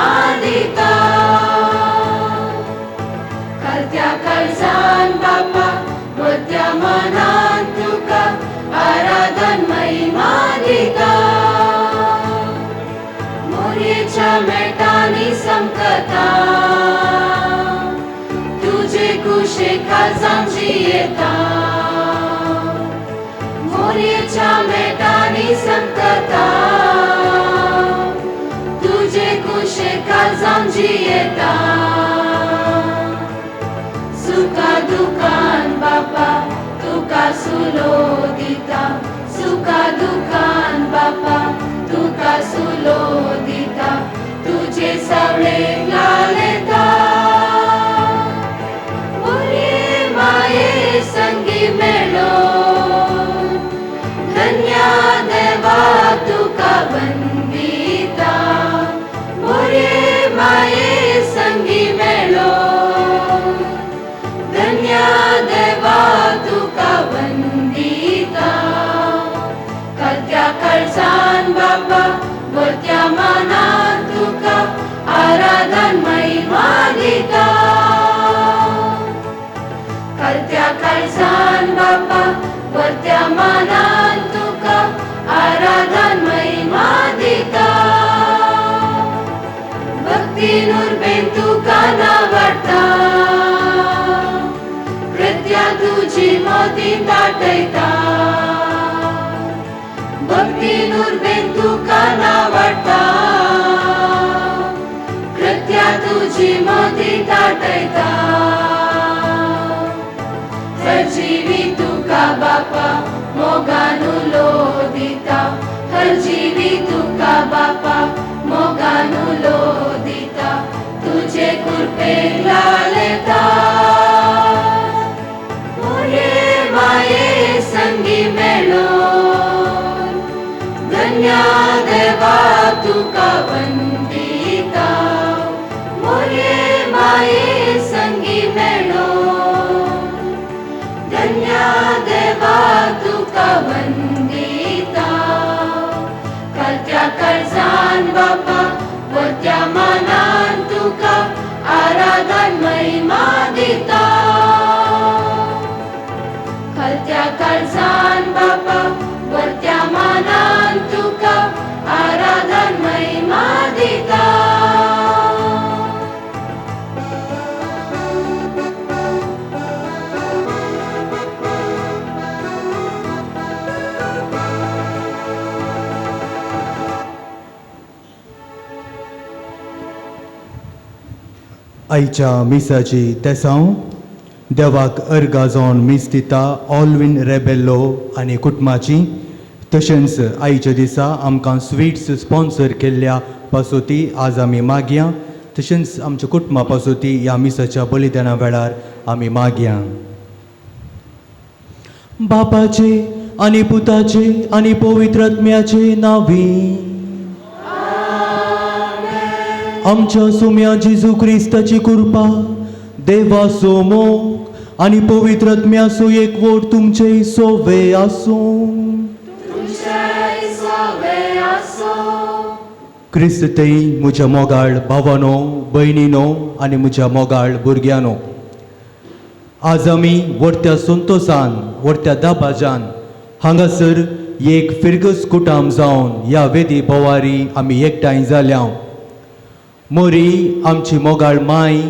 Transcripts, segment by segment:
महिमा दिता. खलत्या काळजान बापा वरत्या मनान तुका आराधन महिमा दिता. मोरयेच्या मेटांनी समकता तुजे कुशे काळजान जियेता. मोरयेच्या मेटांनी समकता तुजे कुशे काळजान जियेता. सुखा दुखान बापा तुका सुलो दिता. सुखा दुखान बापा तुका सुलो दिता. तुजे सावळेक लालयता. मोरये माये संगी मेळोन धन्या देवा तुका वंदिता. मोरये माये संगी मेळोन धन्या देवा तुका वंदिता. खलत्या काळजान बापा वरत्या मनान तुका आराधन महिमा दिता. खलत्या काळजान बापा वरत्या मनान तुका आराधन महिमा दिता. भक्तीन उर्बेन तुका नावाडटा. कृत्या तुजी मोती दाटयता. भक्तीन उर्बेन तुका नावाडटा. कृत्या तुजी मोती दाटयता. हरजीवी तुका बापा मोगान उलो दिता. हरजीवी तुका बापा मोगान उलो दिता. तुजे कृपेक लालयता. मोरये माये संगी मेळोन धन्या देवा तुका वंदिता. मोरये माये संगी मेळोन धन्या देवा तुका वंदिता. खलत्या काळजान बापा वरत्या मनान तुका आराधन महिमा दिता. खलत्या काळजान बापा वरत्या मनान तुका आराधन महिमा दिता. आयच्या मिसाची तेसांव देवाक अर्गां जावन मीस दिता ऑलवीन रेबेल्लो आनी कुटुंबाची. तशेंच आयच्या दिसा आमकां स्विट्स स्पॉन्सर केल्ल्या पासोती आज आमी मागया. तशेंच आमच्या कुटुंबा पासोती ह्या मिसाच्या बलिदाना वेळार आमी मागया. बापाचे आनी पुताचे आनी पवित्र आत्म्याचे नांवी आमच्या सुम्या जेजू क्रिस्ताची कृपा देवाचो मोग आनी पवित्र आत्म्याचो एकवट तुमचे सोवे आसूं. क्रिस्त थंय म्हज्या मोगाळ भावानो भयणीनो आनी म्हज्या मोगाळ भुरग्यांनो, आज आमी व्हडत्या संतोसान व्हडत्या दबाजान हांगासर एक फिरगस कुटाम जावन ह्या वेदी भोवारी आमी एकठांय जाल्या. मोरी आमची मोगाळ माय,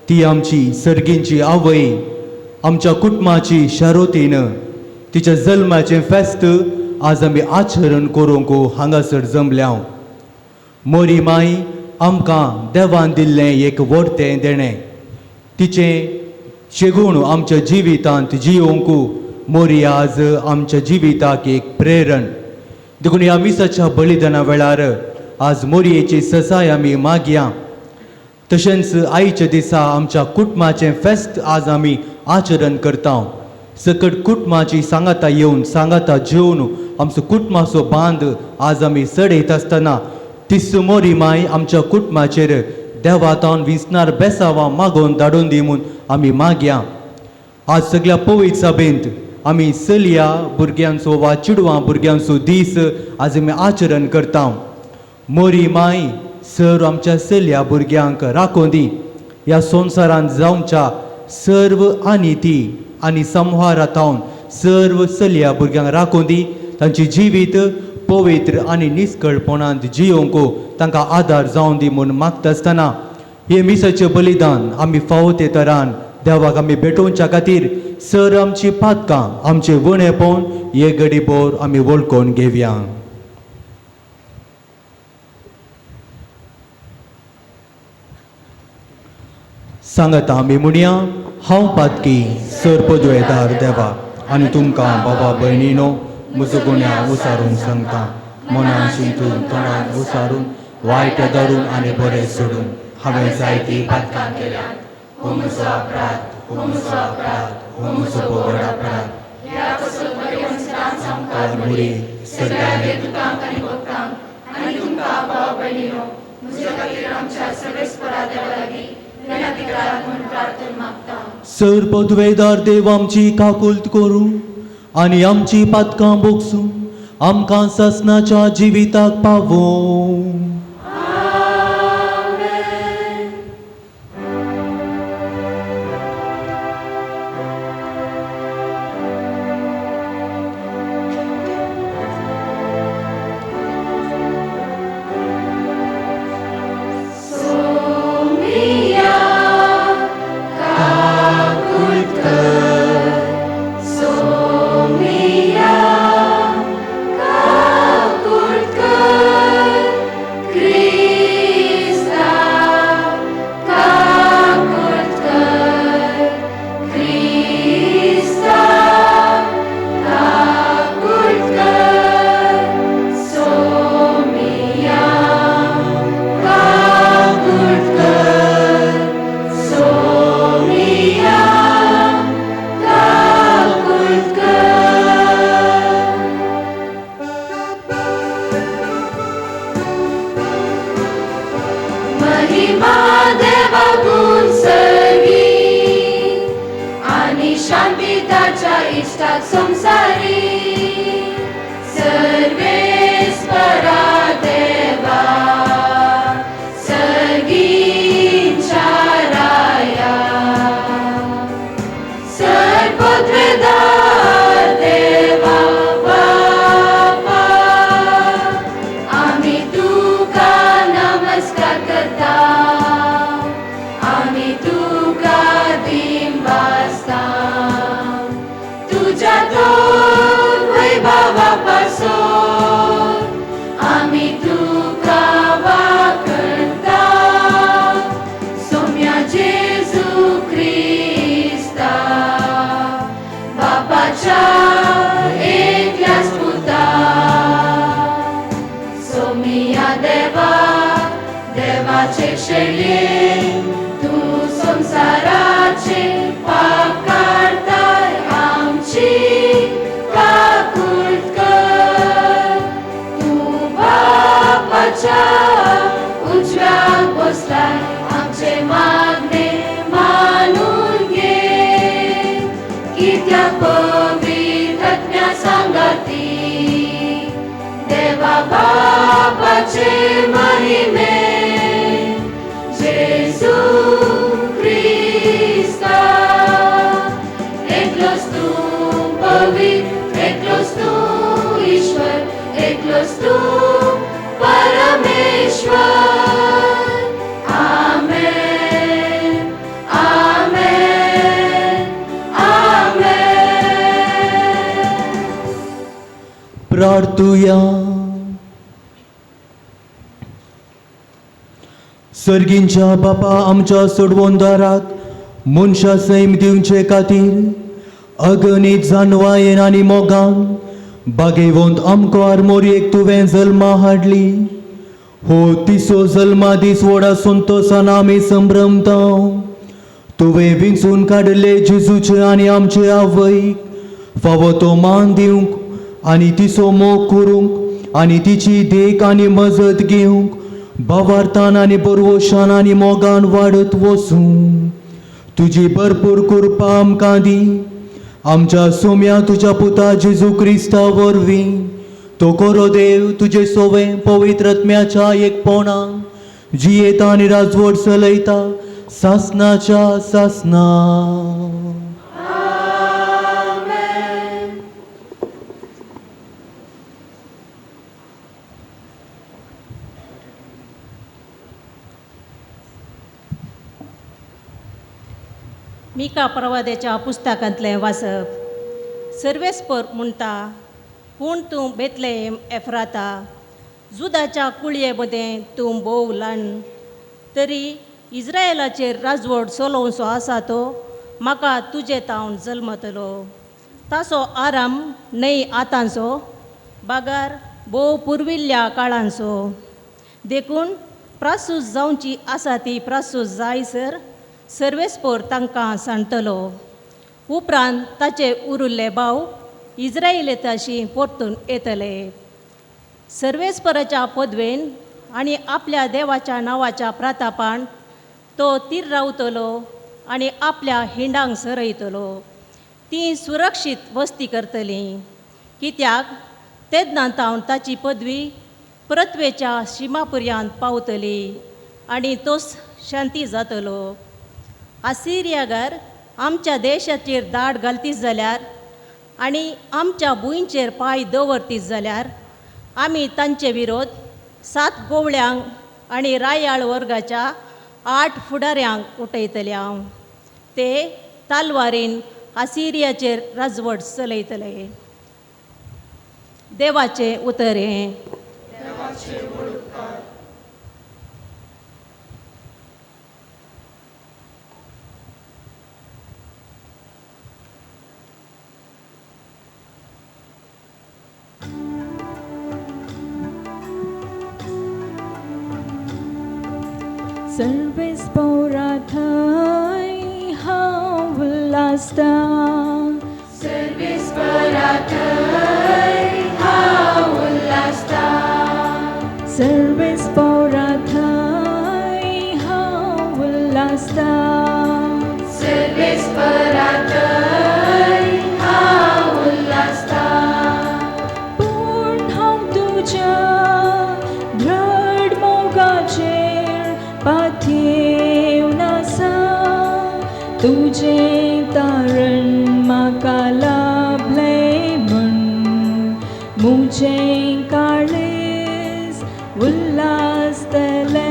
ती आमची सर्गींची आवय, आमच्या कुटुंबाची शारोतीन तिच्या जल्माचें फेस्त आज आमी आचरण करूंक हांगासर जमल्या. मोरी माय आमकां देवान दिल्लें एक व्हडतें देणें, तिचें शेगूण आमच्या जिवितांत जियोवंक मोरी आज आमच्या जिविताक एक प्रेरण. देखून ह्या मिसाच्या बलिदाना वेळार आज मोरयेची ससाय आमी मागया. तशेंच आयच्या दिसा आमच्या कुटुंबाचें फेस्त आज आमी आचरण करता. सकट कुटुंबाची सांगाता येवन सांगाता जेवन आमचो कुटुंबाचो बांद आज आमी चडयत आसतना तिस मोरी माय आमच्या कुटुंबाचेर देवातावन विसनार बेसावां मागोवन धाडून दी म्हूण आमी मागया. आज सगळ्या पवित्र सभेंत आमी चलया भुरग्यांचो वा चेडवां भुरग्यांचो दीस आज आमी आचरण करता. मोरी माय सर्व आमच्या चलया भुरग्यांक राखून दी. ह्या संवसारांत जावच्या सर्व अनिती आनी संहारांत सर्व चलया भुरग्यांक राखून दी. तांची जिवीत पवित्र आनी निस्कळपणांत जियोवंक तांकां आदार जावन दी म्हूण मागता आसतना हे मिसाचें बलिदान आमी फावो ते तरान देवाक आमी भेटोवच्या खातीर सर आमची पातकां आमचें वणेपण हे घडीभर आमी वळखून घेवया. सांगात आमी म्हणया, हांव पातकी सर पदवेदार देवा आनी तुमकां बाबा भयणीनो म्हजो गुण्या उसारून सांगता, मनान चिंतून तोंडान उसारून वायट धरून आनी बरें सोडून हांवें जायतीं पातकां केल्यात. हो म्हजो अपराध, हो म्हजो अपराध, हो म्हजो व्हड अपराध. मुरी सगळ्या सर पदवेदार देव आमची काकुल्त करूं आनी आमची पातकां बोगसूं आमकां सासणाच्या जिविताक पावोवं. महिमा देवागुण सर्गी आणि शांती ताच्या इश्टाक संसारी. सर्वेस्परा देवा सर्गींच्या राया, सर्वपदवेदार देवा बापा, आमी तुका नमस्कार करता, आमी तुका दिंवासता. तुज्या तोर वैभवा पासून आमी तुका वाखणता. सोम्या जेजू क्रिस्ता बापाच्या एकल्याच पुता, सोमिया देवा देवाचे शेळये, तूं संवसाराचे पाप काडताय, आमची काकूळट कर. तूं बापाच्या उजव्याक बसलाय, आमचे मागणे मानून घे. कित्याक पवित्र आत्म्या सांगाती देवा बापाचे महिमे जेजू क्रिस्ता, एकलोच तूं पवित्र, एकलोच तूं ईश्वर, एकलोच तूं परमेश्वर. आमेन, आमेन, आमेन. प्रार्थुया. सर्गींच्या बापा आमच्या सोडवणदाराक मनशा सैम दिवचे खातीर अगणीत जानवायेन आनी मोगान बागेवंत आमकां आरमोरयेक तुवें जल्मा हाडली. हो तिसो जल्मा दीस व्हडा संतोसान आमी संभ्रमता. तुवें विंचून काडले जेजूचे आनी आमचे आवयक फावो तो मान दिवंक आनी तिचो मोग करूंक आनी तिची देख आनी मजत घेवंक भावार्थान आनी बरवशान आनी मोगान वाडत वचूं. तुजी भरपूर कृपा आमकां दी. आमच्या सोम्या तुज्या पुता जेजू क्रिस्ता वरवीं तो कोरो देव तुजे सोवे पवित्र आत्म्याच्या एकपणान जियेता आनी राजवट चलयता सासनाच्या सासना. मिका प्रवाद्याच्या पुस्तकांतलें वाचप. सर्वेस्पर म्हणटा, पूण तूं बेतलेम एफ्राता, जुदाच्या कुळये मदें तूं भोव ल्हान, तरी इज्रायलाचेर राजवट चलोवचो आसा तो म्हाका तुजे तावन जल्मतलो. ताचो आराम न्हय आतांचो, बागार भोव पुर्विल्ल्या काळांचो. देखून प्रासूस जावची आसा ती प्रासूस जायसर सर्वेस्पर तांकां सांडटलो. उपरांत ताचे उरिल्ले भाव इज्रायलाशी परतून येतले. सर्वेस्पराच्या पदवेन आनी आपल्या देवाच्या नांवाच्या प्रातापान तो तीर रावतलो आनी आपल्या हिंडांक सरयतलो. ती सुरक्षीत वस्ती करतली, कित्याक तेन्ना तावन ताची पदवी पृथ्वेच्या शिमा पर्यंत पावतली आनी तोच शांती जातलो. आसिरियागर आमच्या देशाचेर दाड घालतीत जाल्यार आनी आमच्या भुंयचेर पांय दवरतीत जाल्यार आमी तांचे विरोध 7 गोवळ्यांक आनी रायाळ वर्गाच्या 8 फुडाऱ्यांक उठयतले. हांव ते तालवारीन आसिरियाचेर राजवट चलयतले. देवाचें उतर हें. सर्वेस्पराथय हांव उल्हासता, सर्वेस्पराथय हांव उल्हासता, सर्वेस्पराथय हांव उल्हासता, सर्वेस्पराथय हांव उल्हासता. पूण हांव तुज्या दृढ मोगाचेर पातयेवन आसा, तुजें तारण म्हाका लाभलें म्हूण म्हजें काळीज उल्हासतलें.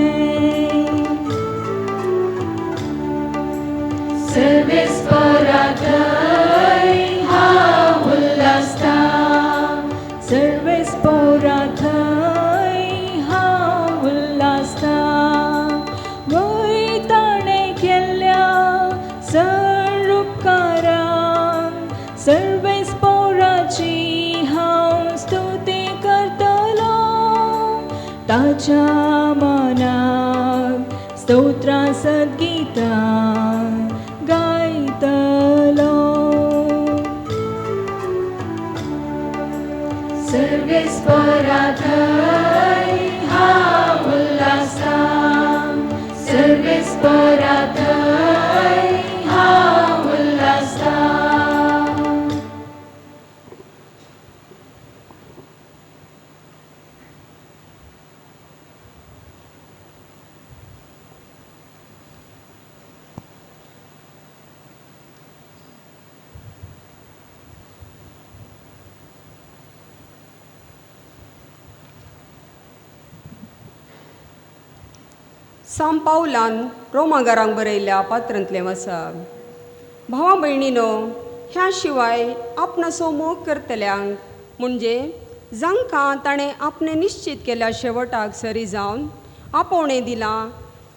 सर्वेस्पराथय हांव उल्हासता, सर्वेस्पराथय हांव उल्हासता, वय ताणें केल्ल्या सर उपकारांक सर्वेस्पराची हांव स्तुती करतलो. ताच्या मनाक स्तोत्रां सद्गीतां गायतलो. सर्वेस्पराथय हांव उल्हासता, सर्वेस्पराथय हांव उल्हासता. साम पावलान रोमागारांक बरयल्ल्या पात्रांतलें आसा. भावा भयणीनो, ह्या शिवाय आपणाचो मोग करतल्यांक म्हणजे जांकां ताणें आपणें निश्चीत केल्या शेवटाक सरी जावन आपोवणें दिलां,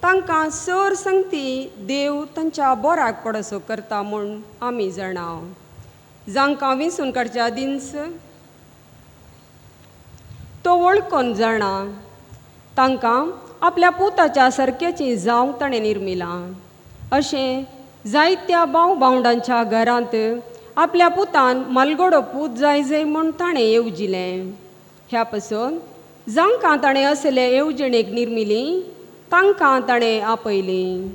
तांकां सर संगती देव तांच्या बोराक पडसो करता म्हूण आमी जाणा. जांकां विंचून काडच्या आदींच तो वळखून जाणा, तांकां आपल्या पुताच्या सारक्याची जावंक ताणें निर्मिलां. अशें जायत्या भाव भावंडांच्या घरांत आपल्या पुतान मालगडो पूत जाय जाय म्हूण ताणें येवजिलें. ह्या पासून जांकां ताणें असले येवजणेक निर्मिली तांकां ताणें आपयलीं,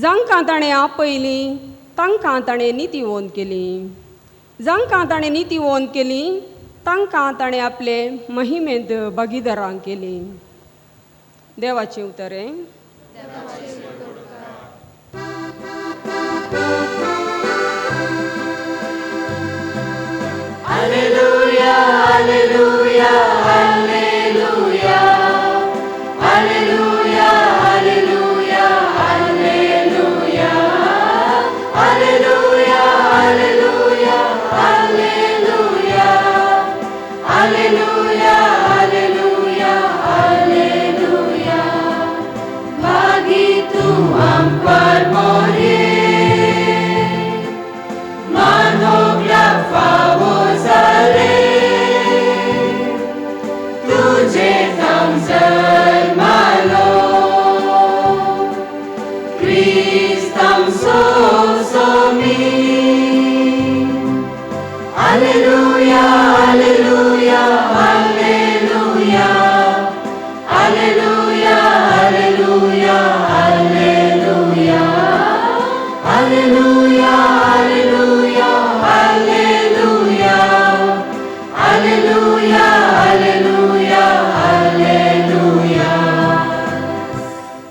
जांकां ताणें आपयलीं तांकां ताणें नितीवंत केली, जांकां ताणें नितीवंत केली तांकां ताणें आपले महिमेंत भागीदारां केली. देवाचें उतर हें.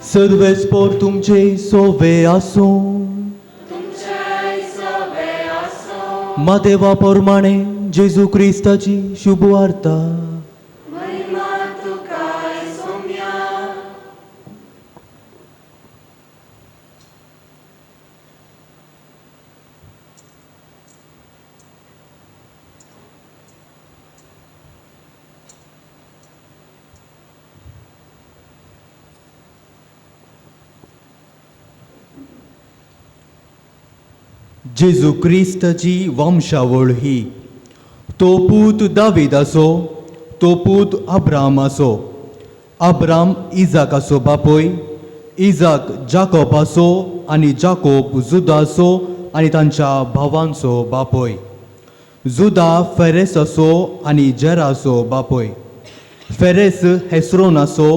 सर्वेस्पोर तुमचे सोवे आसूं. म्हादेवा प्रमाणे जेजू क्रिस्ताची शुभ वार्ता. जेजू क्रिस्ताची वंशावळ ही. तो पूत दावीदाचो, तो पूत अब्रामाचो, अब्राम इजाकाचो बापूय, इजाक जाकोबाचो आनी जाकोब जुदाचो आनी तांच्या भावांचो बापूय, जुदा फेरेसाचो आनी जेराचो बापूय, फेरेस हेस्रोनाचो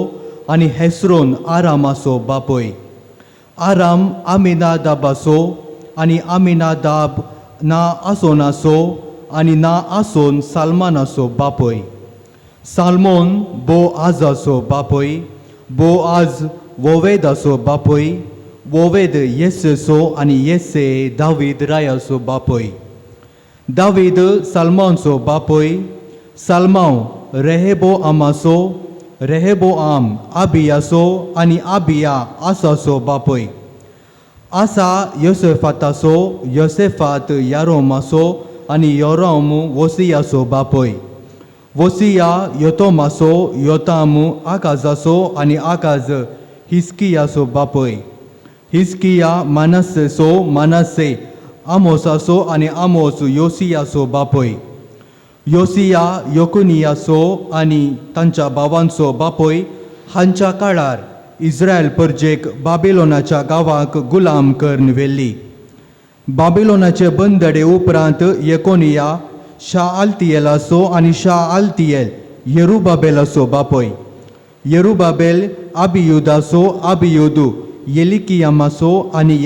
आनी हेस्रोन आरामाचो बापूय, आराम आमिनादाबाचो आनी आमिनादाब ना आसोनाचो आनी ना आसोन सालमानाचो बापूय, सालमोन बो आजाचो बापूय, बो आज वोवेदाचो बापूय, वोवेद येसेचो आनी येसे दावीद रायाचो बापूय, दावीद सालमानचो बापूय, सालमांव रेहेबो आमाचो, रेहेबो आम आबियाचो आनी आबिया आसाचो बापूय, आसा योसेफाताचो, योसेफात यारोमाचो आनी योराम वोसियाचो बापूय, वोसिया योतोमाचो, योताम आकाजाचो आनी आकाज हिस्कियाचो बापूय, हिस्किया मानसेचो, मानसे आमोसाचो आनी आमोस योसियाचो बापूय, योसिया योकुनियाचो आनी तांच्या भावांचो बापूय. हांच्या काळार इस्रायल परजेक बाबिलोनाच्या गांवाक गुलाम करून व्हेल्ली. बाबिलोनाचे बंदडे उपरांत येकोनिया शाह आल्तियेलाचो आनी शाह आल्तियेल येरुबाबेलाचो बापूय, येरुबाबेल आबियुदाचो, आबियुदू येलिकियामाचो आनी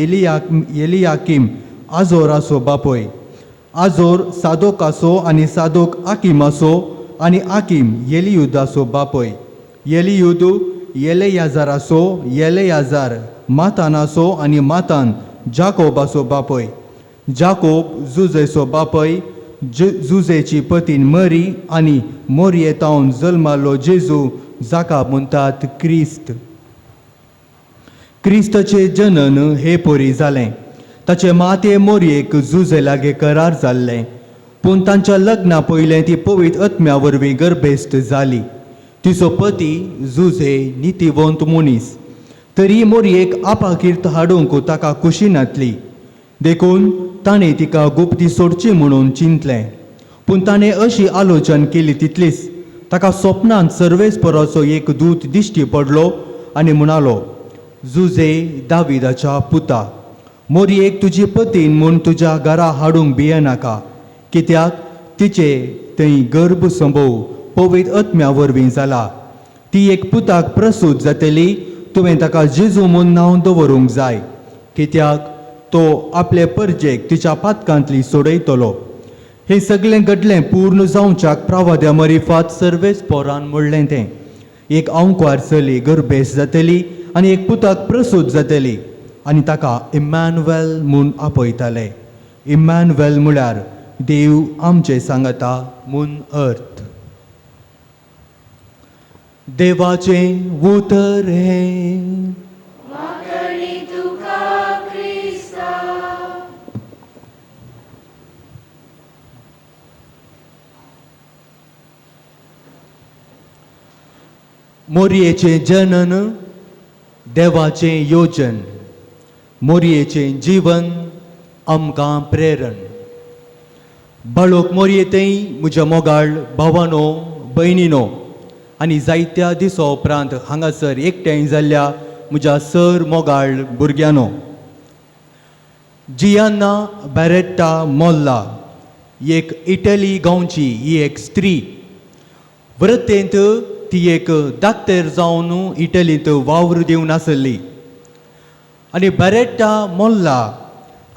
येलियाकीम आजोराचो बापूय, आजोर सादोकाचो आनी सादोक आकिमाचो आनी आकीम येलियुदाचो बापूय, येलियुदू येलेयाजाराचो, येलेयाजार मातानाचो आनी मातान जाकोबाचो बापूय, जाकोब जुजेचो बापूय, जुजेची पतीन मरी आनी मोरयेतावन जल्मालो जेजू जाका म्हणटात क्रिस्त. क्रिस्ताचें जनन हे परी जालें. ताचे माते मोरयेक जुजे लागीं करार जाल्लें, पूण तांच्या लग्ना पयलें ती पवित्र आत्म्या वरवीं गर्भेस्त जाली. तिचो पती जुजे नितीवंत मनीस, तरी मोरयेक आपाकीर्त हाडूंक ताका खुशी नातली, देखून ताणें तिका गुप्ती सोडची म्हणून चिंतलें. पूण ताणें अशी आलोचन केली तितलीच ताका स्वप्नांत सर्वेस्पराचो एक दूत दिश्टी पडलो आनी म्हणालो, जुजे दाविदाच्या पुता, मोरयेक तुजी पतीन म्हूण तुज्या घरा हाडूंक भियेनाका, कित्याक तिचे थंय गर्भ संभव पवित्र आत्म्या वरवीं जाला. ती एक पुताक प्रसूत जातली, तुवें ताका जेजू म्हूण नांव दवरूंक जाय, कित्याक तो आपले परजेक तिच्या पातकांतली सोडयतलो. हें सगळें घडलें पूर्ण जावच्याक प्रावाद्या मरिफात सर्वेस्पोरान म्हणलें तें. एक आंकवार चली गर्भेस जातली आनी एक पुताक प्रसूत जातली आनी ताका इम्मॅन्युएल म्हूण आपयताले. इम्मॅन्युएल म्हळ्यार देव आमचे सांगता म्हूण अर्थ. देवाचें उतर हें. वाकणी तुका क्रिस्ता. मोरयेचें जनन देवाचें योजन, मोरयेचें जीवन आमकां प्रेरण. बाळोक मोरये थंय म्हज्या मोगाळ भावानो भयणीनो आनी जायत्या दिसा उपरांत हांगासर एकठांय जाल्ल्या म्हज्या सर मोगाळ भुरग्यांनो, जियान्ना बॅरेट्टा मोल्ला एक इटली गांवची ही एक स्त्री. वृत्तेंत ती एक दाक्तेर जावन इटलींत वावर दिवन आसली आनी बॅरेट्टा मोल्ला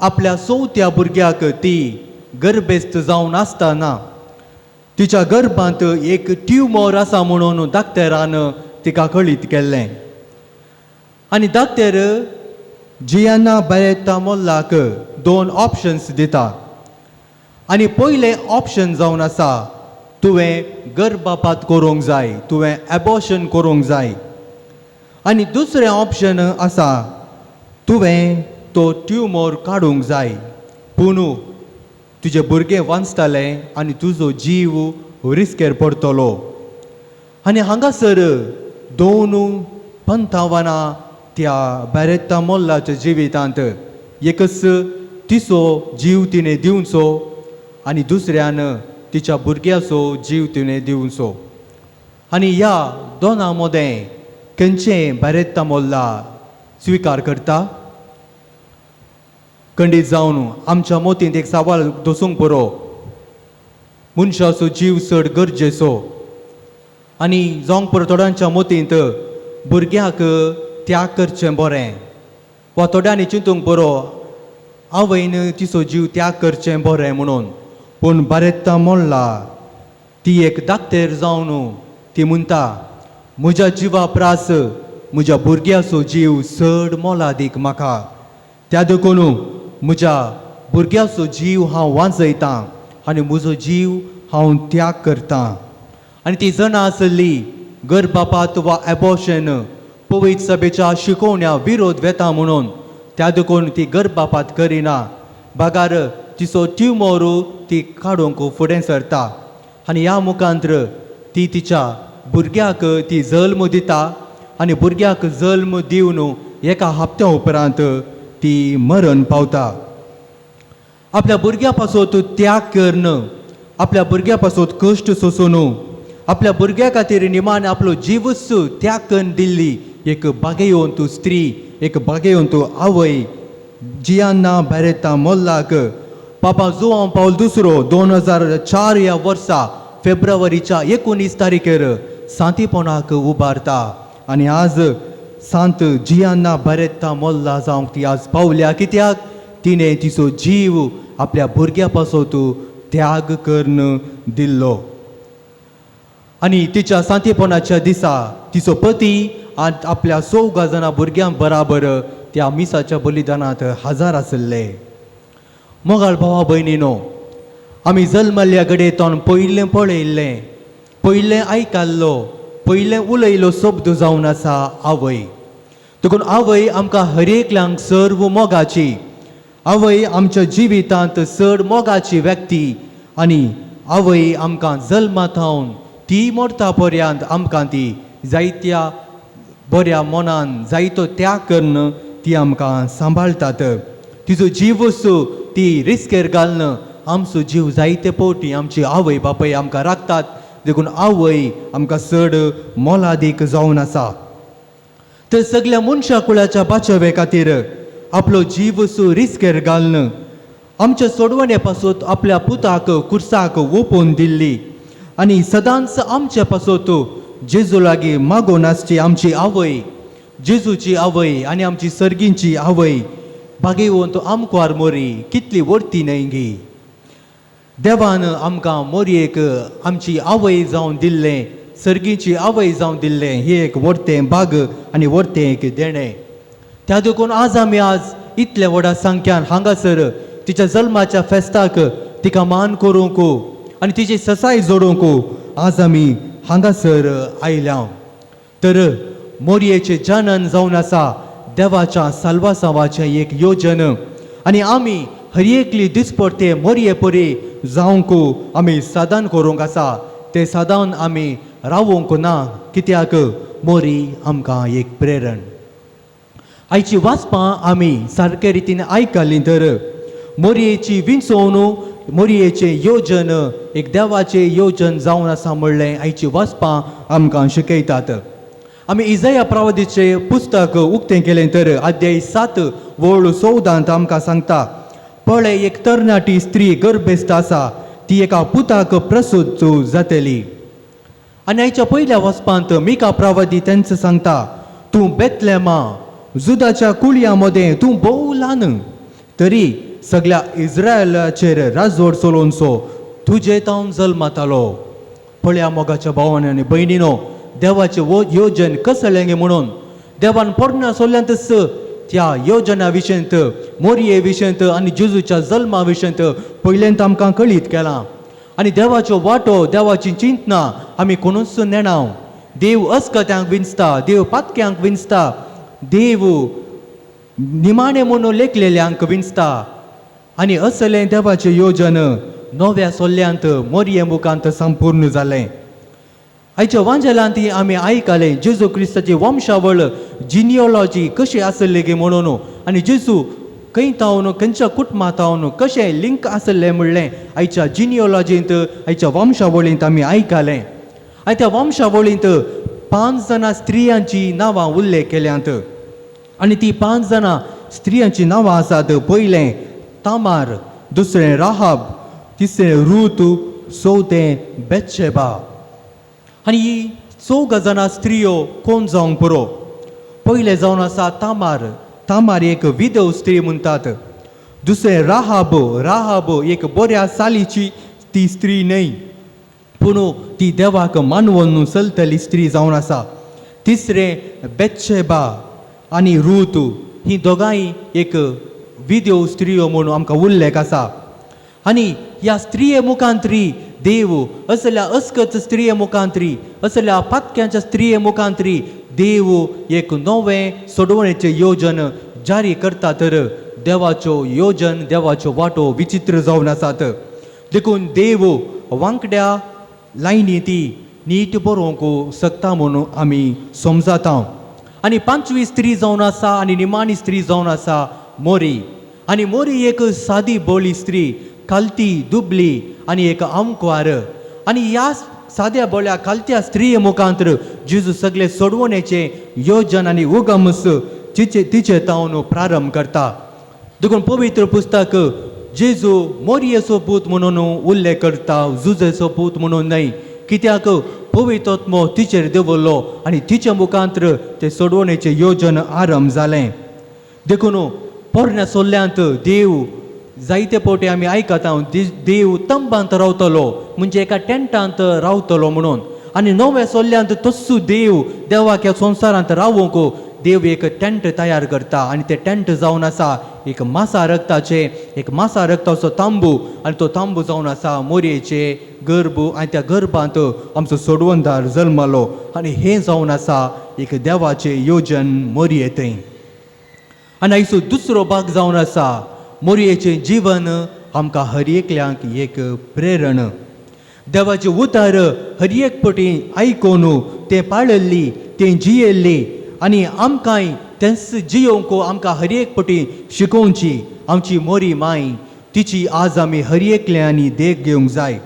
आपल्या चवथ्या भुरग्याक ती गर्भेस्त जावन आसतना तिच्या गर्भांत एक ट्युमर आसा म्हणून दाक्तेरान तिका कळीत केल्लें आनी दाक्तेर जियाना बॅरेट्टा मोल्लाक दोन ऑप्शन्स दिता आनी पयलें ऑप्शन जावन आसा तुवें गर्भपात करूंक जाय, तुवें एबॉर्शन करूंक जाय आनी दुसरें ऑप्शन आसा तुवें तो ट्युमर काडूंक जाय, पूण तुजें भुरगें वांचतलें आनी तुजो जीव रिस्केर पडटलो. आनी हांगासर दोन पंथावानां त्या बॅरेट्टा मोल्लाच्या जिवितांत, एकच तिचो जीव तिणें दिवचो आनी दुसऱ्यान तिच्या भुरग्याचो जीव तिणें दिवचो. आनी ह्या दोना मदें खंयचें बॅरेट्टा मोल्ला स्विकार करता? खंडीत जावन आमच्या मोतींत एक सवाल दसूंक पुरो, मनशाचो जीव चड गरजेचो आनी जावंक पुरो थोड्यांच्या मोतींत भुरग्याक त्याग करचें बरें वा थोड्यांनी चिंतूंक पुरो आवयन तिचो जीव त्याग करचें बरें म्हणून. पूण बॅरेट्टा मोल्ला ती एक दाक्तेर जावन ती म्हणटा म्हज्या जिवा प्रास म्हज्या भुरग्याचो जीव चड मोलादीक म्हाका, त्या देखून म्हज्या भुरग्याचो जीव हांव वांचयतां आनी म्हजो जीव हांव त्याग करतां. आनी ती जाणा आसली गर्भपात वा एबॉर्शन पवित्र सभेच्या शिकोवण्या विरोध वेता म्हणून, त्या देखून ती गर्भपात करिना, बगार तिचो ट्युमोर ती काडूंक फुडें सरता आनी ह्या मुखांत्र ती तिच्या भुरग्याक ती जल्म दिता आनी भुरग्याक जल्म दिवन एका हप्त्या उपरांत ती मरण पावता. आपल्या भुरग्या पासत त्याग करून, आपल्या भुरग्या पासत कश्ट सोंसून, आपल्या भुरग्या खातीर निमान आपलो जीवच त्याग करून दिल्ली एक बागेवंत स्त्री, एक बागेवंत आवय जियान्ना बॅरेट्टा मोल्लाक पापा जुआंव पावल दुसरो 2004 ह्या वर्सा फेब्रुवारीच्या 19 तारखेर सांतीपणाक उबारता आनी आज सांत जियान्ना बॅरेट्टा मोल्ला जावंक ती आज पावल्या. कित्याक तिणें तिचो जीव आपल्या भुरग्या पासत त्याग करून दिल्लो. आनी तिच्या सांतीपणाच्या दिसा तिचो पती आनी आपल्या 4 जाणां भुरग्यां बराबर त्या मिसाच्या बलिदानांत हजर आशिल्ले. मोगाळ भावा भयणीनो, आमी जल्मल्ल्या कडेन तोंड पयलें पळयल्लें, पयलें आयकल्लो, पयलें उलयलो शब्द जावन आसा आवय. देखून आवय आमकां हर एकल्यांक सर्व मोगाची, आवय आमच्या जिवितांत चड मोगाची व्यक्ती आनी आवय आमकां जल्मा थावन ती मरता पर्यंत आमकां ती जायत्या बऱ्या मनान जायतो त्याग करून ती आमकां सांबाळटात. तिचो जीव असो ती रिस्केर घालून आमचो जीव जायते पवटी आमची आवय बापूय आमकां राखतात. देखून आवय आमकां चड मोलादीक जावन आसा. तर सगल्या मनशा कुळाच्या बाचवे खातीर आपलो जीव असो रिस्केर घालून आमच्या सोडवणे पासत आपल्या पुताक कुर्साक ओपून दिल्ली आनी सदांच आमचे पासत जेजू लागीं मागून आसची आमची आवय, जेजूची आवय आनी आमची सर्गींची आवय बागेवंत आमकार मोरी कितली व्हडती न्हय गी. देवान आमकां मोरयेक आमची आवय जावन दिल्लें सर्गीची आवय जावन दिल्लें ही एक व्हडतें भाग आनी व्हडतें एक देणें. त्या देखून आज आमी आज इतल्या व्हडा संख्यान हांगासर तिच्या जल्माच्या फेस्ताक तिका मान करूंक आनी तिची ससाय जोडूंक आज आमी हांगासर आयल्या. तर मोरयेचें जनन जावन आसा देवाच्या साल्वासांवाचें एक योजन आनी आमी हर एकली दिसपडते मोरये परी जावंक आमी साधन करूंक आसा. तें साधन आमी रावोंक ना, कित्याक मोरी आमकां एक प्रेरण. आयची वाचपां आमी सारके रितीन आयकलीं तर मोरयेची विंचोवन मोरयेचें योजन एक देवाचें योजन जावन आसा म्हणलें आयची वाचपां आमकां शिकयतात. आमी इजया प्रवादीचें पुस्तक उक्तें केलें तर अध्याय 7 वळ 14 आमकां सांगता, पळय एक तरणाटी स्त्री गर्भेस्त आसा, ती एका पुताक प्रसूत जातली. आनी आयच्या पयल्या वचपांत मिका प्रवादी तेंच सांगता, तूं बेतलेमा जुदाच्या कुळयां मदें तूं भोव ल्हान, तरी सगळ्या इस्रायलाचेर राजवट चलोवचो तुजे तावन जल्मातालो. पळया मोगाच्या भावान आनी भयणीनो, देवाचें योजन कसलें गे म्हणून देवान पोरण्या सोल्यांतच त्या योजना विशयंत, मोरये विशयंत आनी जेजूच्या जल्मा विशयंत पयल्यांत आमकां कळीत केलां. आनी देवाच्यो वाटो, देवाची चिंतना आमी कोणूच नेणाव. देव अस्कत्यांक विंचता, देव पातक्यांक विंचता, देव निमाणें म्हणून लेखलेल्यांक विंचता. आनी असलें देवाचें योजन नव्या सोल्ल्यांत मोरये मुखांत संपूर्ण जालें. आयच्या वांजेलांत आमी आयकलें जेजू क्रिस्ताची वंशावळ जिनियोलॉजी कशी आसली गे म्हणून आनी जेजू खंय तावन खंयच्या कुटुंबा तावन कशें लिंक आसलें म्हणलें आयच्या जिनियोलॉजींत, आयच्या वंशावळींत आमी आयकलें. आनी त्या वंशावळींत 5 जाणां स्त्रियांची नांवां उल्लेख केल्यांत आनी ती 5 जाणां स्त्रियांची नांवां आसात. पयलें तामार, दुसरें राहाब, तिसरें रूत, चवथें बेतशेबा. आनी ही 4 जाणां स्त्रियो कोण जावंक पुरो? पयलें जावन आसा तामार. तामार एक विधव स्त्री म्हणटात. दुसरें राहाब. राहाब एक बऱ्या सालीची ती स्त्री न्हय, पूण ती देवाक मानवून चलतली स्त्री जावन आसा. तिसरें बेतशेबा आनी रूत, ही दोगांय एक विधव स्त्रियो म्हणून आमकां उल्लेख आसा. आनी ह्या स्त्रिये मुखांतरी देव असल्या अस्कत स्त्रिये मुखांतरी, असल्या पातक्यांच्या स्त्रिये मुखांतरी देव एक नवें सोडवणेचें योजन जारी करता. तर देवाच्यो योजन, देवाच्यो वाटो विचित्र जावन आसात. देखून देव वांकड्या लायनी ती नीट बरोवंक शकता म्हणून आमी समजता. आनी 5वी स्त्री जावन आसा आनी निमाणी स्त्री जावन आसा मोरी. आनी मोरी एक सादी बोळी स्त्री, खालती दुबली आनी एक आमकवार. आनी ह्या साद्या बोळ्या खालत्या स्त्रिये मुखांतर जेजू सगळे सोडवण्याचें योजन आनी उगमस तिचे तावन प्रारंभ करता. देखून पवित्र पुस्तक जेजू मोरयेचो पूत म्हणून उल्लेख करता, जुजेचो पूत म्हणून न्हय, कित्याक पवित्र आत्मो तिचेर देंवलो आनी तिच्या मुखांतर ते सोडवणेचें योजन आरंभ जालें. देखून पोरण्या सोल्ल्यांत देव जायते फावटी आमी आयकता देव तंबांत रावतलो, म्हणजे एका टेंटांत रावतलो म्हणून. आनी नव्या सोल्ल्यांत तस्सू देव देवाक ह्या संवसारांत रावूंक देव एक टेंट तयार करता आनी तें टेंट जावन आसा एक मासा रक्ताचें, एक मासा रक्ताचो तांबू आनी तो तांबू जावन आसा मोरयेचे गर्भ आनी त्या गर्भांत आमचो सोडवणदार जल्मलो आनी हें जावन आसा एक देवाचें योजन मोरये थंय. आनी आयचो दुसरो भाग जावन आसा मोरयेचें जीवन आमकां हर एकल्यांक एक प्रेरण. देवाचें उतर हर एक पटी आयकून तें पाळिल्ली, तें जियेल्ली आनी आमकांय तेंच जियोवंक आमकां हर एक पटी शिकोवची आमची मोरी माय, तिची आज आमी हर एकल्यांनी देख घेवंक जाय.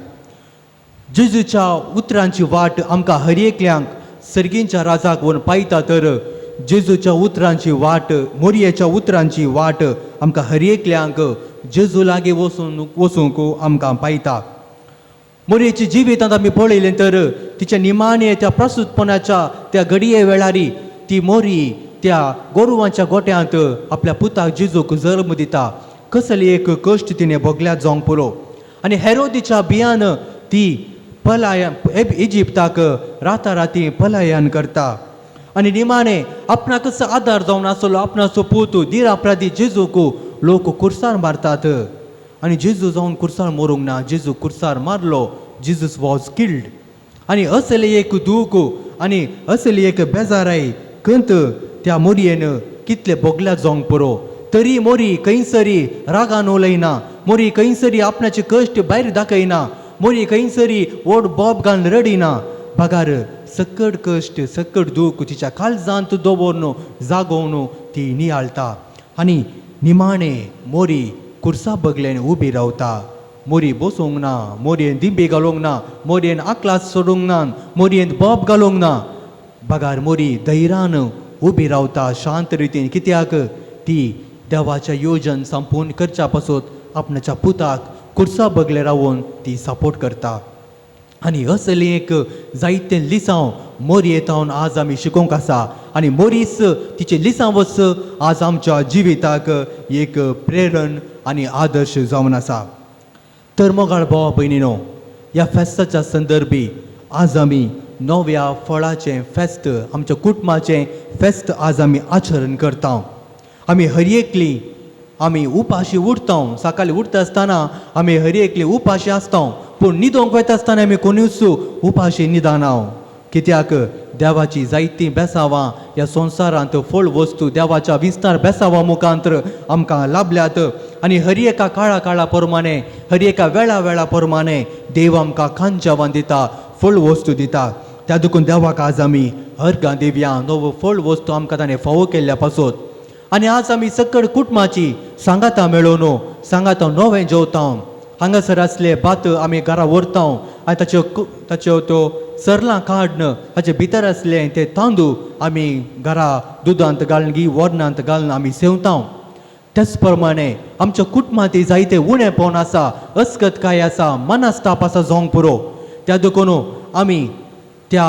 जेजूच्या उतरांची वाट आमकां हर एकल्यांक सर्गींच्या राजाक व्हरून पायता. तर जेजूच्या उतरांची वाट, मोरयेच्या उतरांची वाट आमकां हर एकल्यांक जेजू लागीं वचूंक आमकां पायता. मोरयेच्या जिवितांत आमी पळयलें तर तिच्या निमाणे त्या प्रसूतपणाच्या त्या घडये वेळारी ती मोरी त्या गोरवांच्या गोट्यांत आपल्या पुताक जेजूक जल्म दिता. कसली एक कश्ट तिणें भोगल्यात जावंक पुरो. आनी हेरोदीच्या भियान ती पलायन इजिप्ताक राताराती पलायन करता आनी निमाणें आपणाकच आदार जावन आसलो आपणाचो पूत निरापराधी जेजूक लोक कुर्सार मारतात आनी जेजू जावन कुर्सार मरूंक ना, जेजू कुर्सार मारलो. Jesus was killed. आनी असलें एक दूख आनी असली एक बेजाराय कंत त्या मोरयेन कितले भोगल्या जावंक पुरो, तरी मोरी खंयसरी रागान उलयना, मोरी खंयसरी आपणाचे कश्ट भायर दाखयना, मोरी खंयसरी व्हड बोब घालून रडिना, बगार सकट कश्ट सकट दूख तिच्या काळजांत दवरून जागोवन ती नियाळटा आनी निमाणें मोरी कुर्सा बगलेन उबी रावता. मोरी बसूंक ना, मोरयेन दिंबी घालूंक ना, मोरयेन आकलास सोडूंक ना, मोरयेन बोब घालूंक ना, बगार मोरी धैर्यान उबी रावता शांत रितीन. कित्याक ती देवाच्या योजन संपूर्ण करच्या पासून आपणाच्या पुताक कुर्सा बगले रावून ती सपोर्ट करता. आनी असलें एक जायतें लिसांव मोरयेतावन आज आमी शिकोवंक आसा आनी मोरीस तिचें लिसांवच आज आमच्या जिविताक एक प्रेरण आनी आदर्श जावन आसा. तर मोगाळ भावा भयणीनो, ह्या फेस्ताच्या संदर्भी आज आमी नव्या फळाचें फेस्त, आमच्या कुटुंबाचें फेस्त आज आमी आचरण करता. आमी हर एकली आमी उपाशी उरता. सकाळीं उठता आसतना आमी हर एकली उपाशी आसता, पूण न्हिदोंक वयता आसतना आमी कोणूच उपाशी न्हिदना. कित्याक देवाची जायतीं बेसावां ह्या संवसारांत फळ वस्तू देवाच्या विस्तार बेसावां मुखांतर आमकां लाभल्यात आनी हर एका काळा काळा प्रमाणे, हर एका वेळा वेळा प्रमाणे देव आमकां खांजावां दिता, फळ वस्तू दिता. त्या देखून देवाक आज आमी अर्गां दिवया नवो फळ वस्तू आमकां ताणें फावो केल्ल्या पासून. आनी आज आमी सकड कुटुंबाची सांगातां मेळोवन सांगातां नवें जेवता. हांगासर आसले भात आमी घरा व्हरता आनी ताच्यो ताच्यो त्यो सरलां काडन ताचे भितर आसले ते तांदूळ आमी घरा दुदांत घालून गी वरणांत घालून आमी सेवता. त्याच प्रमाणे आमच्या कुटुंबांत जायते उणेपण आसा, अस्कतकाय आसा, मनस्ताप आसा जावंक पुरो. त्या देखून आमी त्या